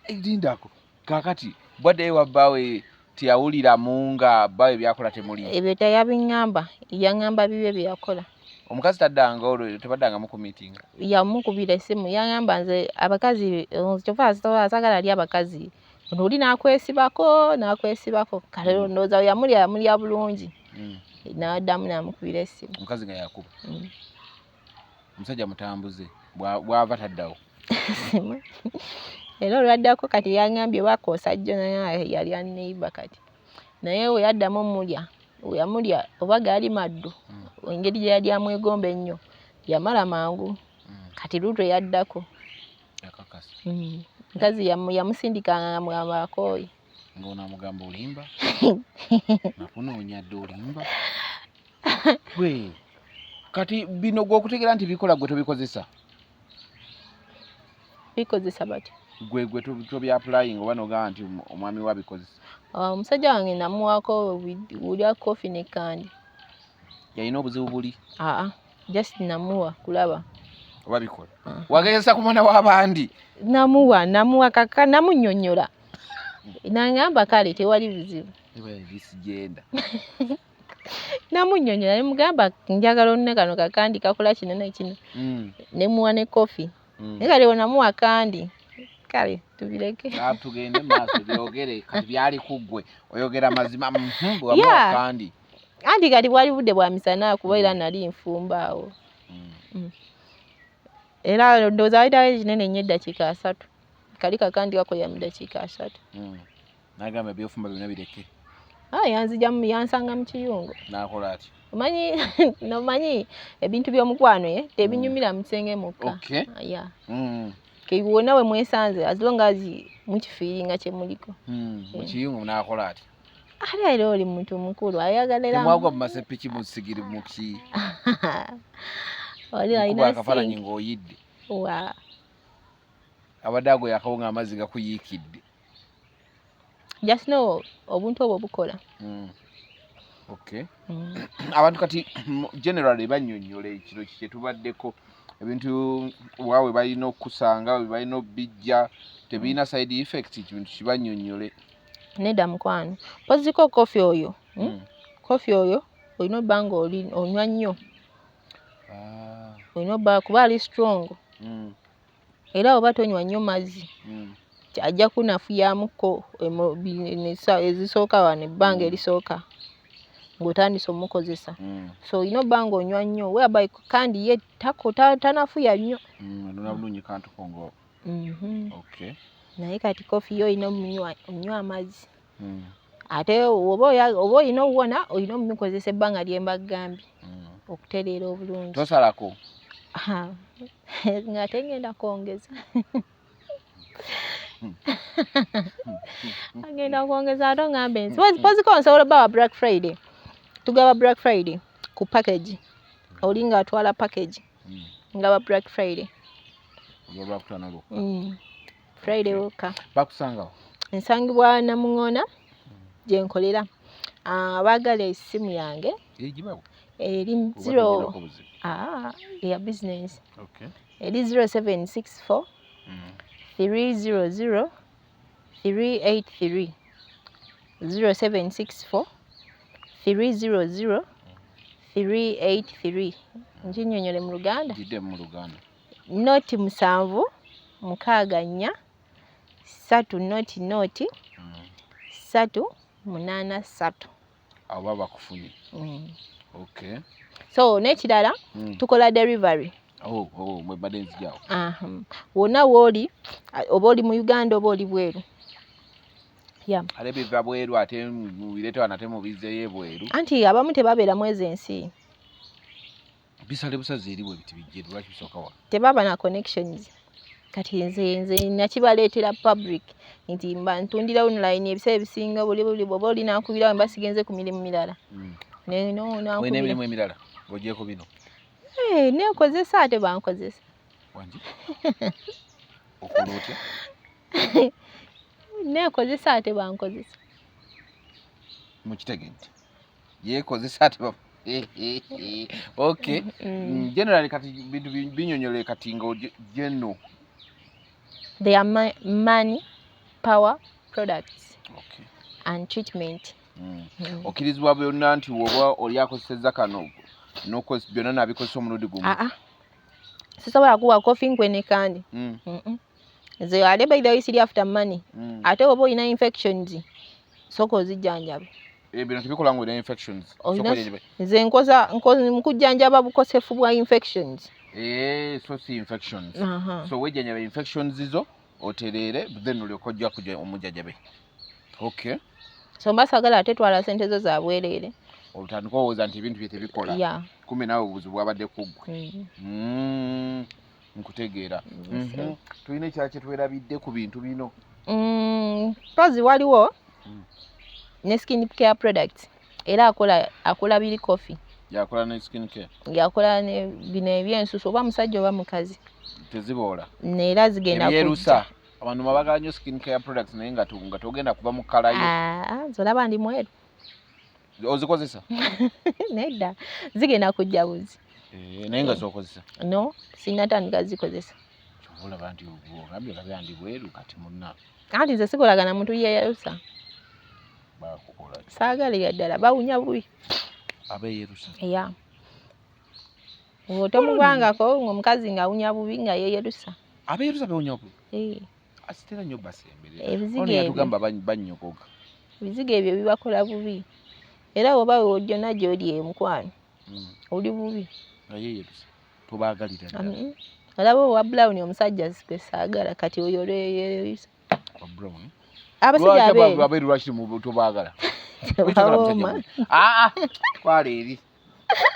Lindako. Kaakati bwaddayo wa bbaawe, teyawuliramu nga bbaawe byakola temuli? Ebyo teyabiŋŋamba, yaŋŋamba bibye bye yakola. Omukazi taddanga olwo, tebaddangamu ku meeting? Yamukubira essimu, yaŋŋamba nze abakazi kyova saagala ali abakazi ono oli n'akwesibako n'akwesibako. Kale ndowooza yamulya, yamulya bulungi. N'addamu n'amukubira essimu. Omukazi nga yakuba? Mm. Omusajja mutambuze, bw'ava taddawo? Era olwaddako kati yaŋŋambye bakoosa jjo, naye yali neighbor kati. Naye we yaddamu omulya, we yamulya oba gaali maddu, engeri gye yali amwegomba ennyo, yamala mangu. Kati luutu eyaddako. Yakakasa? Mm. Mukazi yamusindikanga nga mugamba akooye. Ng'ono amugamba olimba, nakunoonya dde, olimba. Gwe kati bino gwe okutegeera nti bikola, gwe tobikozesa? Bikozesa batya? Gwe tobyapplying oba nogamba nti omwami we abikozesa? Ah, omusajja wange namuwaako ulya coffee ne candy. Yalina obuzibu buli? Aa, just namuwa kulaba. Oba bikola. Ah. Wagezesa ku mwana w'abandi? Namuwa kaka, namunnyonnyola, nangamba kale tewali buzibu. Bisigenda. Namunnyonnyola nemugamba njagala onne kano ka candy kakola kino ne kino. Nemuwa ne coffee. Naye kale wenamuwa candy, kale tubireke. Ah, tugende maaso, byogere kati byali ku ggwe, oyogera mazima. Bwe wamuwa candy. Anti kati bwali budde bwa misana, kuba era nali nfumba awo. Era ndowooza wayitawo ekinene nnyo eddakiika 30, kali ka candy kakolera mu ddakiika 30. Nagamba ebyofumba byonna bireke. Ah, yanzija yansanga mu kiyungu. Nakola ati? Omanyi nomanyi ebintu by'omukwano ye tebinyumira mu kisenge mukka. Yeah. Ke wonna we mwesanze, as long as mukifeelinga kye muliko. Mu kiyungu nakola ati? Ate era oli muntu mukulu ayagala era Temwagwa mu masepiki, mu sigiri, muki? Oli Nkuba alina akafaananyi sink. Ng'oyidde. Wa. Abadde agoye akawunga, amazzi gakuyiikidde. Just know obuntu obwo bukola. Okay. Abantu kati generally bannyonnyola ekiro kye tubaddeko, ebintu waawe balina okukusanga, we balina obijja, tebirina side effect, kintu kibannyonnyole. Nedda mukwano, mpoziko coffee oyo, Coffee oyo olina obba nga oli onywa nnyo. Olina obba kuba ali strong. Era oba tonywa nnyo mazzi, ajja kunafuyamuko ezisooka wano, ebbanga erisooka ng'otandise omukozesa. So olina obba nga onywa nnyo, whereby candy ye tanafuya nnyo. Onona bulungi kantu ko ngo. Okay. Naye kati coffee yo olina onywa amazzi. Ate oba olina owona, olina omukozesa ebbanga lye mbagambye okutereera obulungi. Tosalako? Ha, ng'ate ngenda kwongeza. Agenda kwongeza ate ongambe nti poziko nsobola obbawa Black Friday. Tugaba Black Friday ku package. Oli ng'atwala package. Ngaba Black Friday. Olwakutaano lwokka? Friday wokka. Bakusangawo? Nsangibwa Namuŋoona gye nkolera. Abaagala essimu yange Egibawo? eri Oba zero toginako buzibu? Ah, eya business. Okay. Eri 0764 300 383, 0764 300 383. Nkinnyonnyole mu Luganda? Gidde mu Luganda. 0 7 6 4 3 0 0 3 8 3. Abo baba bakufunye. Okay. So n'ekirala, tukola delivery. Oh, mwe badde nzijaawo. Aha. Wonna w'oli, oba oli mu Uganda oba oli bweru. Yeah. Ate biva bweru, ate mubireete wano, ate mubizzeeyo ebweru? Anti abamu tebabeera mu ezo ensi. Bisale busazi eri bwe biti bijje, lwaki bisooka wano? Tebaba na connections. Kati nze nakibaleetera public nti mba ntundira online ebiseera ebisinga, buli bw'oba oli nankubira mba sigenze ku mirimu mirala. Ne no Olina nankubira. emirimu emirala ng'ogyeko bino? Eh, neekozesa ate bankozesa. Wangi? Okola otya? Neekozesa ate bankozesa. Mukitegedde, yeekozesa ate okay. Generally kati bintu binyonyole kati nga geno. They are money power products and treatment. Okkirizibwa byonna nti woba oli akozesezza kano byonna n'abikozesa omulundi gumu? Aa, sisobola kuwa coffee nkwe ne candy. Nze ate by the way siri after money. Ate oba olina infections, sooka ozijjanjabe. Eh, bino tebikola nga olina infections? Nze nkoza nkujjanjaba bukosefu bwa infections. Eh, so si infections. Aha. So wejjanjaba infections zo otereere, then olyoka ojja kuja omujjanjabe. Okay. So mba saagala ate twala sente zo za bwereere. Olutandika owooza nti ebintu bye tebikola. Kumbe naawe obuzibu bwabadde ku ggwe. Nkutegeera. Tulina ekirala kye twerabidde ku bintu bino? Mpozi waliwo ne skin care products, era akola biri coffee. Yakola ne skin care. Yakola ne bino ebyensusu, oba musajja oba mukazi. Teziboola. Neera zigenda Ebyerusa. Abantu mabagala nnyo skin care products, naye nga togenda kuva mu color yo. Ah, nze olaba ndi mweru. Ozikozesa? Nedda, zigenda kujja buzi. Eh, naye nga zokozesa? No, sinnatandika zikozesa. Kyova olaba nti ogambye olabya ndi bweru, kati munna. Anti nze sikolagana muntu yeyerusa. Bakukola ki? Saagalira ddala, bawunya bubi. Abeeyerusa? Ya, otomugwangako ng'omukazi ng'awunya bubi nga yeyerusa. Abeeyerusa bewunya bubi? Eh. Asitera nnyo basemberera. Ebizigo Ono ebyo. yatugamba bannyogoga. Ebizigo ebyo bibakola bubi, era oba gyonna gy'oli emukwano oli bubi. Nga yeeyerusa tobaagalira ddala. Olaba owa brown, omusajja gwe saagala kati oyo olweyerusa. Wa brown? Abasajja Lwaki abeeru abeeru lwaki tobaagala? Lwaki toyagala musajja tebawooma. mweru? Aa, twala eri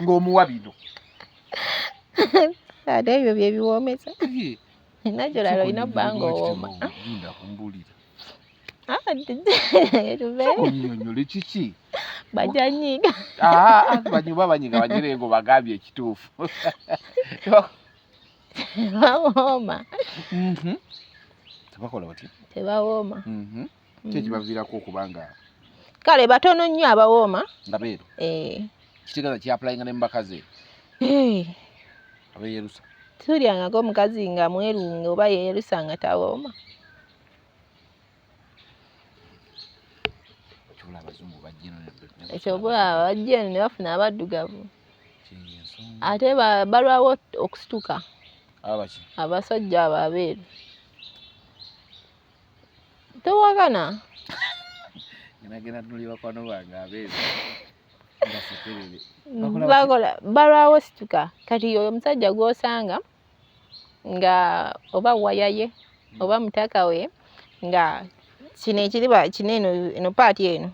ng'omuwa bino. Ate ebyo bye biwoomesa. Ye, Natural olina obba nga owooma. Linda kumbuulira. Ah, tuve. Onnyonnyole kiki? Bajja nyiiga. Aa, banyuba banyiga banyire ngo bagambye ekituufu. Tebawooma. Tebakola batya? Tebawooma. Ki ekibaviirako okuba nga Kale batono nnyo abawooma. Nga beeru? Eh. Kitegeeza kyapplyinga ne mu bakazi Eh, abeeyerusa? Tulyangako omukazi nga mweru nga oba yeeyerusa nga tawooma. Kyobula abazungu bajja eno Ekyoba bajja eno ne bafuna abaddugavu. Kyeyensonga. Ate balwawo okusituka. Abaki? Abasajja abo abeeru. Towakana. Nagenda tunuli bakwano bange abeeru nga sekerere. Bakola batya? Bakola balwawo situka. Kati oyo omusajja gw'osanga nga oba wayaye oba mutaka we nga kino ekiriba kino eno eno part eno.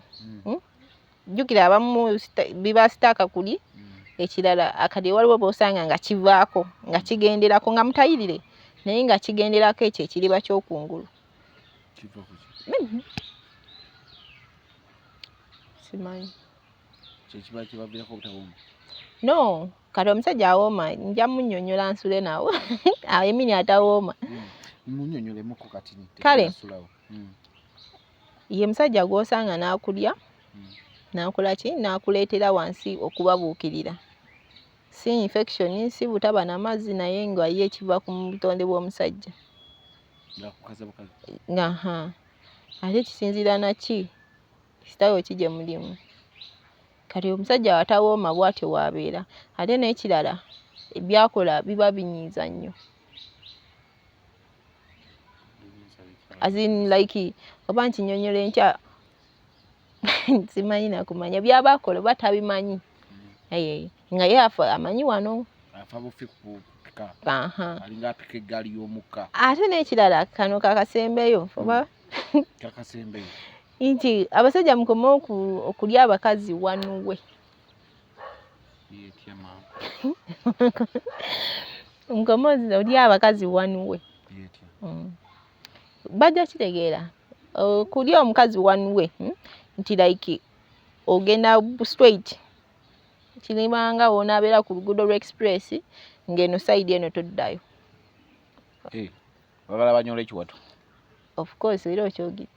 Jjukira abamu biba stuck kuli. Ekirala akati waliwo b'osanga nga kivaako nga kigenderako nga mutayirire, naye nga kigenderako ekyo ekiriba ky'okungulu. Kiva ku ki? Simanyi. Kyekiba kibaviirako obutawooma? No, kati omusajja awooma nja munnyonnyola nsule nawo emini atawooma. Munnyonnyolemuko kati. Kale. Tetunasulawo. Ye musajja gw'osanga n'akulya n'akola ki, n'akuleetera wansi okubabuukirira, si infection, si butaba na mazzi, naye nga ye kiva ku butonde bw'omusajja. Ng'akukaza bukazi. Aha, ate kisinziira naki sitaawo ki gye mulimu. Kati omusajja atawooma bw'atyo bw'abeera. Ate n'ekirala, byakola biba binyiiza nnyo, as in like oba nkinnyonnyola enkya simanyi nakumanya byaba akola oba tabimanyi. Eh, nga ye afa amanyi wano. Afa bufi kupika. Aha. Alinga apika eggaali y'omukka. Ate n'ekirala, kano kakasembeyo oba Kakasembeyo. nti abasajja mukome okulya abakazi wanuwe. Yetya maama? Mukome olya abakazi wanuwe. Yetya? Bajja kitegeera. Okulya omukazi wanuwe, Nti like ogenda straight, kirimanga wonaabeera ku luguudo lwa express ng'eno side eno toddayo. Eh, bagala banyola ekiwato. Of course, era okyogedde.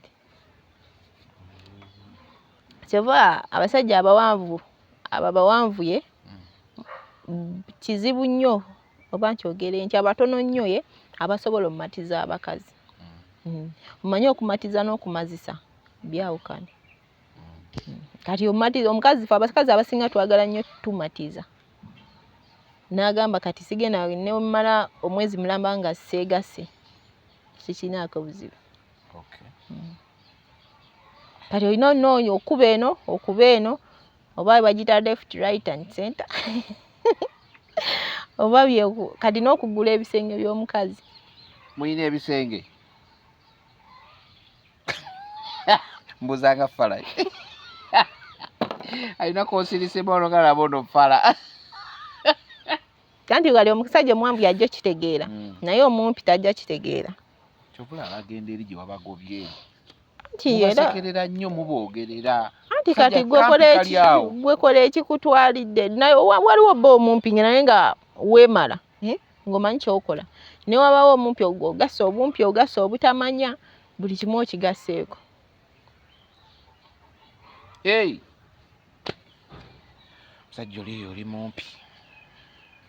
Kyova abasajja abawanvu abo abawanvuye kizibu nnyo, oba nkyogere nti abatono nnyo ye abasobola omumatiza abakazi. Omanyi okumatiza n'okumazisa byawukana. Kati omumatiza omukazi, fe abakazi abasinga twagala nnyo tumatiza. N'agamba kati sigenda nemala omwezi mulamba nga seegasse, sikinaako buzibu. Kati olina onoonya okuba eno okuba eno oba bagiyita left, right and center oba kati n'okugula ebisenge by'omukazi. Muyina ebisenge? Mbuzanga fala alina konsirise ologala ono fala. Anti kali omusajja omuwanvu yajja okitegeera, naye omumpi tajja kitegeera. Kyovula abagenda eri gye wabagobye. Anti era Mubasekerera nnyo, muboogerera. Anti Musajja kati gwe kampi kola kali awo. Gwe kola ekikutwalidde, naye waliwo bba omumpi nga naye nga weemala, eh? Ng'omanyi kyokola, ne wabawo omumpi ogwo ogassa obumpi, ogassa obutamanya, buli kimu okigasseeko. Hey! Musajja oli eyo oli mumpi,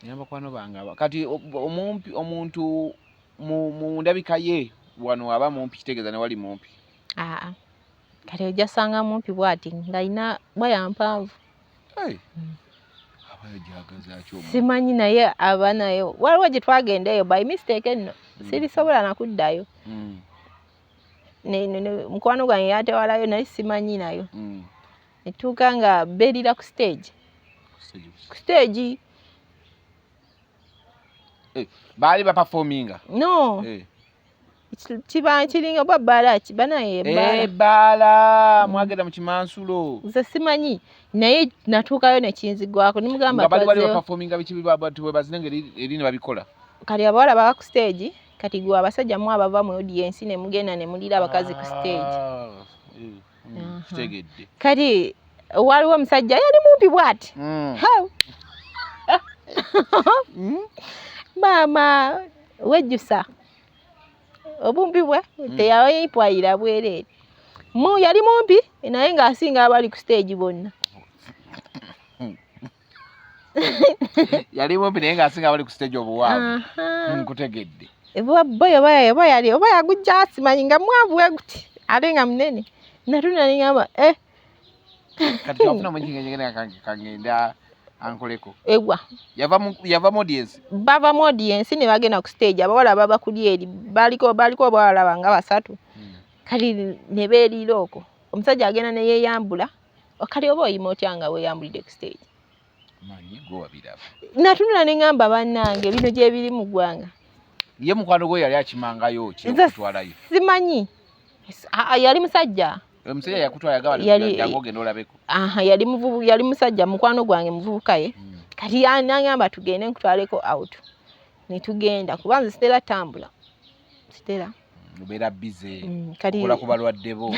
naye bakwano bange kati omumpi omuntu mu ndabika ye wano aba mumpi, kitegeeza ne wali mumpi? Aa, kati ojja sanga mumpi bw'ati ng'alina waya mpanvu. Hey! Abayo gyagaza ki omuntu? Simanyi, naye aba nayo waliwo gye twagenda eyo by mistake nno, sirisobola nakuddayo. Mukwano gwange yatewalayo, naye simanyi nayo. Netuuka nga beerira ku stage. Stage. Ku stage. Baali baperforminga? No. Eh. Kiba kiringa oba bbaala ki banaye, ebbaala. Ebbaala mwagenda mu kimansulo? Nze simanyi, naye natuukayo nekinzigwako nimugamba Nga bali bali twazeeyo. Baperforminga biki? Bwe bazina ngeri eri ne babikola. Kati abawala baba ku stage, kati gwe abasajja mu abava mu audience ne mugenda ne mulira abakazi ku stage. Ah, Aha. Kitegedde. Kati waliwo omusajja yali mumpi bw'ati. Ha! Maama wejjusa obumpi bwe, teyayipwayira bwereere, mu yali mumpi naye ng'asinga abali ku stage bonna. Yali mumpi naye ng'asinga abali ku stage obuwanvu. Aha. Nkutegedde. Oba boy oba yali oba yagujja simanyi, nga mwanvu we guti ate nga munene, natuna nengamba, eh. Kati kyafuna mukingenyegenda kangenda ankoleko. Ewa. Yava mu audience? Bava mu audience ne bagenda ku stage, abawala baba kuli eri, baliko abawala banga basatu. Kati ne beeriira okwo, omusajja agenda ne yeeyambula. Kati oba oyima otya nga weeyambulidde ku stage? Manyi gwe wabiraba. Natunula ne ŋŋamba, bannange, bino gye biri mu ggwanga. Ye mukwano gwe yali akimangayo ki Nze okutwalayo? Simanyi. Yali musajja. Omusajja yakutwala yagamba jangu ogenda olabeko? Aha, yali musajja mukwano gwange muvubuka ye. Kati nangamba tugende nkutwaleko out, ne tugenda, kuba nze sitera tambula, sitera. Obeera busy. Kati okola ku balwadde bo.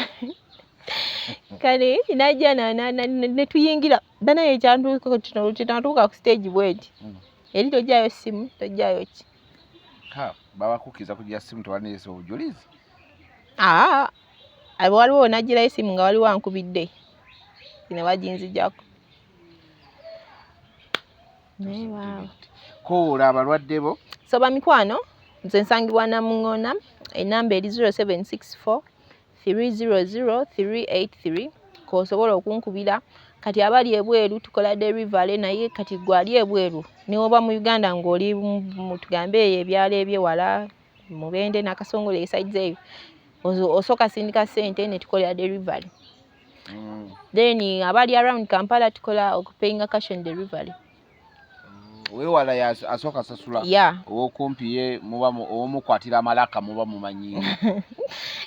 Kale najja ne tuyingira, banaye kyantuuka ku stage bweti, eri tojjayo simu, tojjayo ki. Ha, babakukkiriza kugira simu, tewaneesa obujulizi? Aa, waliwo nagirayo esimu nga waliwo ankubidde ne baginzijjako, naye waawo. Koola abalwadde bo. So bamikwano, nze nsangibwa Namuŋŋoona, enamba eri 0764 300 383, k'osobola okunkubira. Kati abali ebweru tukola delivery, naye kati gwe ali ebweru ne woba mu Uganda ng'oli tugambe eyo ebyalo ebyewala, Mubende, Nakasongola, esides eyo, osooka sindika ssente ne tukolera delivery. Then abali around Kampala tukola okupayinga cash on delivery. Weewala asooka sasula. Ow'okumpi ye muba owomukwatira amalaka muba mumanyi.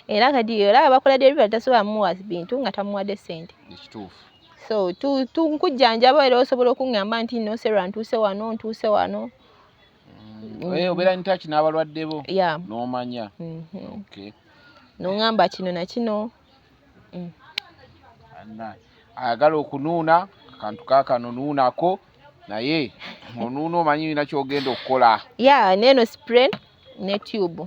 Era kati olaba bakola delivery, tasobola muwa bintu nga tamuwadde ssente. Ekituufu. So nkujjanjaba, era osobola okuŋŋamba nti no Sarah, ntuuse wano, ntuuse wano. Eh, obeera in touch n'abalwadde bo Yeah. n'omanya. Okay. Noŋŋamba kino na kino. Annaye, ayagala okunuuna akantu kaakano, nuunako, naye onuuna omanyi olina kyogenda okukola. Yeah, neeno spray ne tube.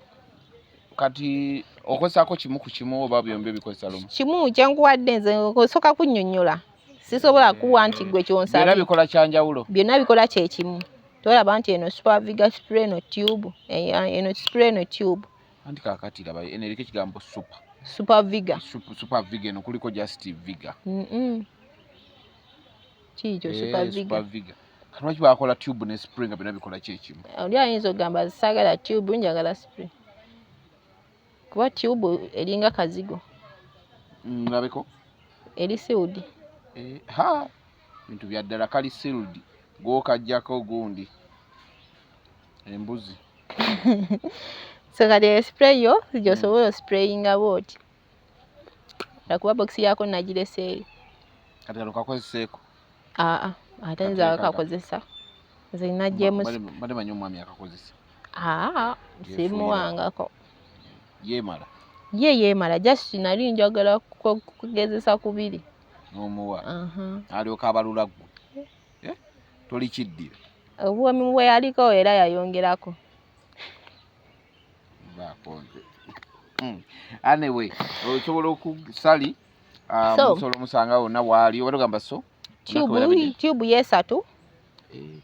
Kati okozesaako kimu ku kimu oba byombi obikozesa lumu? Kimu kyenkuwadde, nze osooka kunnyonnyola, sisobola kuwa nti gwe Byonna kyonsabye. bikola kyanjawulo? Byonna bikola kyekimu. Tolaba nti eno Super Viga spray, eno tube, eno spray, eno tube. Anti kaakati laba eno eriko ekigambo super. Super Viga. Super Viga, eno kuliko just Viga. Kiikyo. Eh, Super Viga. Super Viga. Kati lwaki bakola tube ne spray nga byonna bikola kyekimu? Oli ayinza okugamba saagala tube, njagala spray, kuba tube eringa kazigo. Labeko. Eri sealed. Eh, ha, bintu bya ddala, kali sealed, gwokajjako gundi embuzi. So kati spray yo gyosobola osprayinga bwoti, lwakuba bokisi yako nagirese eri. Kati kano kakozeseeko? Aa, ate nze Kati akakozesa nze najjemu. Bade manyi omwami akakozesa. Aa, Yeefuuyira. simuwangako. Yeemala. Ye yeemala, just nali njagala kugezesa kubiri. N'omuwa alyoka abalula ggwe. Eh? Tolikiddira. Obuwoomi bwe yaliko era yayongerako. Baako nze. Anyway, osobola okusali So- musobola omusanga wonna waali oba togamba so Tube yesatu. Eh,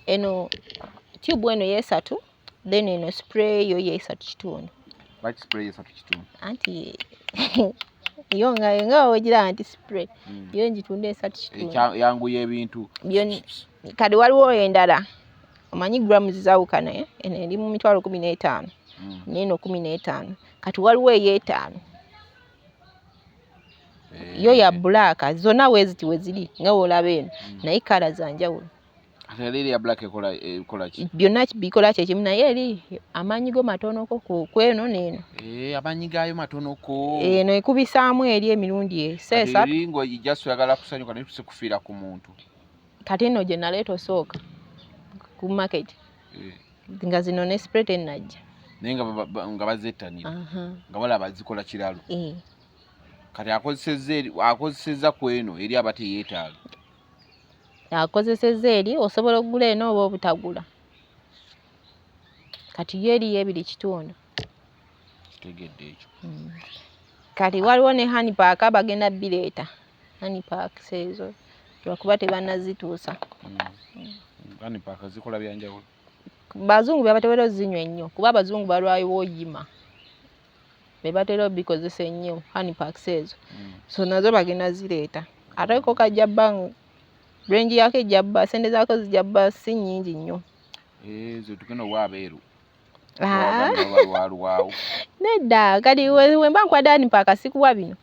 Eno tube eno yesatu, then eno spray yo yesatu kitundu. Lwaki spray esatu kitundu? Anti yo nga wegiraba nti spray yo ngitunda esatu kitundu. Yanguya ebintu. Kati waliwo endala, omanyi grams zaawukana, eh? Eno eri mu 150,000 n'eno 15. Kati waliwo ey'etaano yo ya black. Zonna weeziti weziri nga woolaba eno, naye colour za njawulo. Ate era eri ya black ekola ki? Byonna bikola kyekimu, naye eri amaanyi go matonoko ku kweno n'eno. Eh, amaanyi gaayo matonoko. Eno ekubisaamu eri emirundi Kati esatu. eri ng'ojja oyagala kusanyuka naye tuse kufiira ku muntu. Kati eno gye naleeta osooka ku market nga zino ne spray tennajja. Naye nga nga bazettanira nga balaba zikola kiralo. Kati akozesezza ku eno eri aba teyeetaaga. Akozesezza eri, osobola okugula eno oba obutagula. Kati yo eriyo ebiri kitundu. Kitegedde ekyo. Kati waliwo ne honey pack, bagenda bireeta honey packs ezo, lwakuba tebannazituusa. Honey pack zikola byanjawulo. Bazungu bebatera ozinywa ennyo, kuba abazungu balwayo oyima, be batera obikozesa ennyo honey packs ezo. So nazo bagenda zireeta, ate ko kajja bba range yaako ejja bba sente zaako zijja bba si nnyingi nnyo. Ezo tugenda owa abeeru. Ah. Balwawo. Nedda, kati we mba nkwadde honey pack sikuwa bino.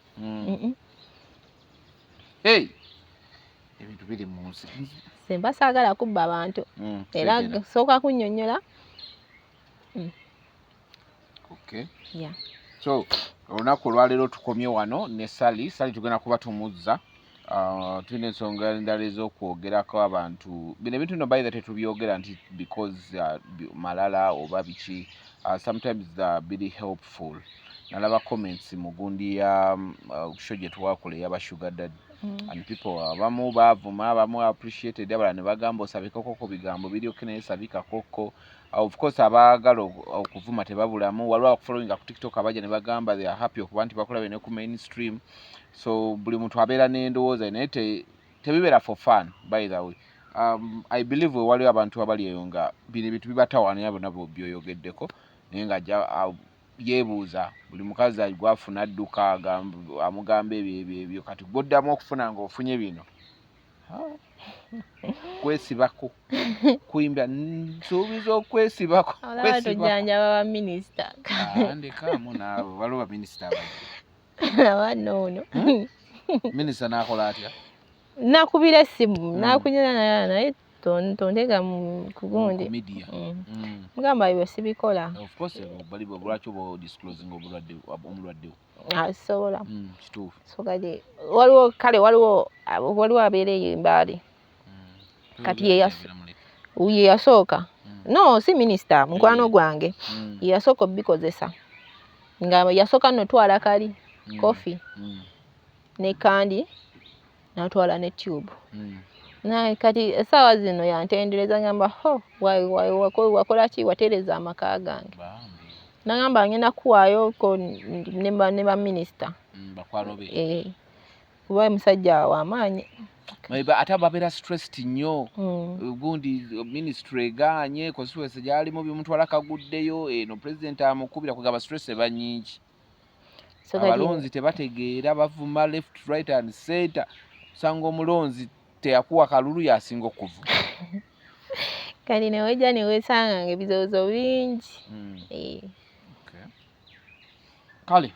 Hey! Ebintu biri mu nsi. Semba saagala kubba abantu era Tegeera. sooka kunnyonnyola. Okay. Yeah. So olunaku olwaleero tukomye wano ne Sally. Sally tugenda kuba tumuzza. Tulina ensonga endala ez'okwogerako abantu. Bino ebintu nno by the tetubyogera nti because malala oba biki. Sometimes biri helpful. Nalaba comments mu gundi ya show gye twakola ey'aba sugar daddy. And people abamu baavuma, abamu appreciated, abalala ne bagamba osabikako ku bigambo biri okay naye sabikakoko. Of course abaagala okuvuma tebabulamu. Waliwo abakufollowinga ku TikTok abajja ne bagamba they are happy okuba nti bakulabye ne ku mainstream. So buli muntu abeera n'endowooza, naye tebibeera for fun by the way. I believe we waliwo abantu abali eyo nga bino ebintu bibatawaanya bonna byoyogeddeko, naye ng'ajja yeebuuza buli mukazi gwafuna adduka amugamba ebyo ebyo ebyo, kati gw'oddamu okufuna ng'ofunye bino. Kwesibako kuyimbya nsuubiza okwesibako. Olaba Kwesibako. tojjanjaba baminisita. Ah, ndekaamu naawe, waliwo baminisita abajja. Aba noono. Minisita n'akola atya? Nakubira essimu nakunyira naye, naye tonteeka mu kugundi. Ku media. Mugamba ebyo sibikola. Of course bali lwaki oba disclosing obulwadde omulwadde wo? Ah, sisobola. Kituufu. So kati waliwo, kale waliwo abeera eyo Embaale. Kati ye yasooka. No, si minisita, mukwano gwange. Ye yasooka obikozesa. Nga yasooka nno twala kali coffee ne candy, n'atwala ne tube. Naye kati essaawa zino yantendereza, ngamba ho wakola ki, watereeza amaka gange. Bambi. Nagamba ngenda kuwaayo ko ne baminisita. Bakwano be. Eh, kuba musajja w'amaanyi. Maybe ate babeera stressed nnyo. Gundi ministry egaanye, constituency gy'alimu bimutwala kaguddeyo, eno president amukubira, kugamba stress eba nnyingi. So kati Abalonzi tebategeera, bavuma left, right and center. Osanga omulonzi teyakuwa kalulu yasinga okuvuma. Kati newejja neweesanga nga ebirowoozo bingi. Eh. Okay. Kale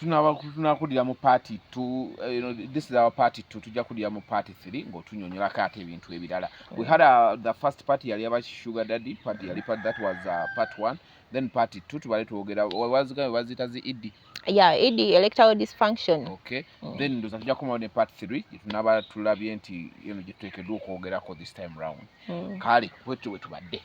tunakulira mu part 2, you know, this is our part 2, tujja kulira mu part 3 ng'otunyonyolako ate ebintu ebirala. We had the first part yali aba sugar daddy part, yali part, that was part 1, then part 2 tubale twogera wazigambe baziyita zi ED. Yeah, ED, erectile dysfunction. Okay. Then ndoza tujja kukomawo ne part 3 gye tunaba tulabye nti eno gye tuteekeddwa okwogerako this time round. Kale bwetyo bwe tubadde.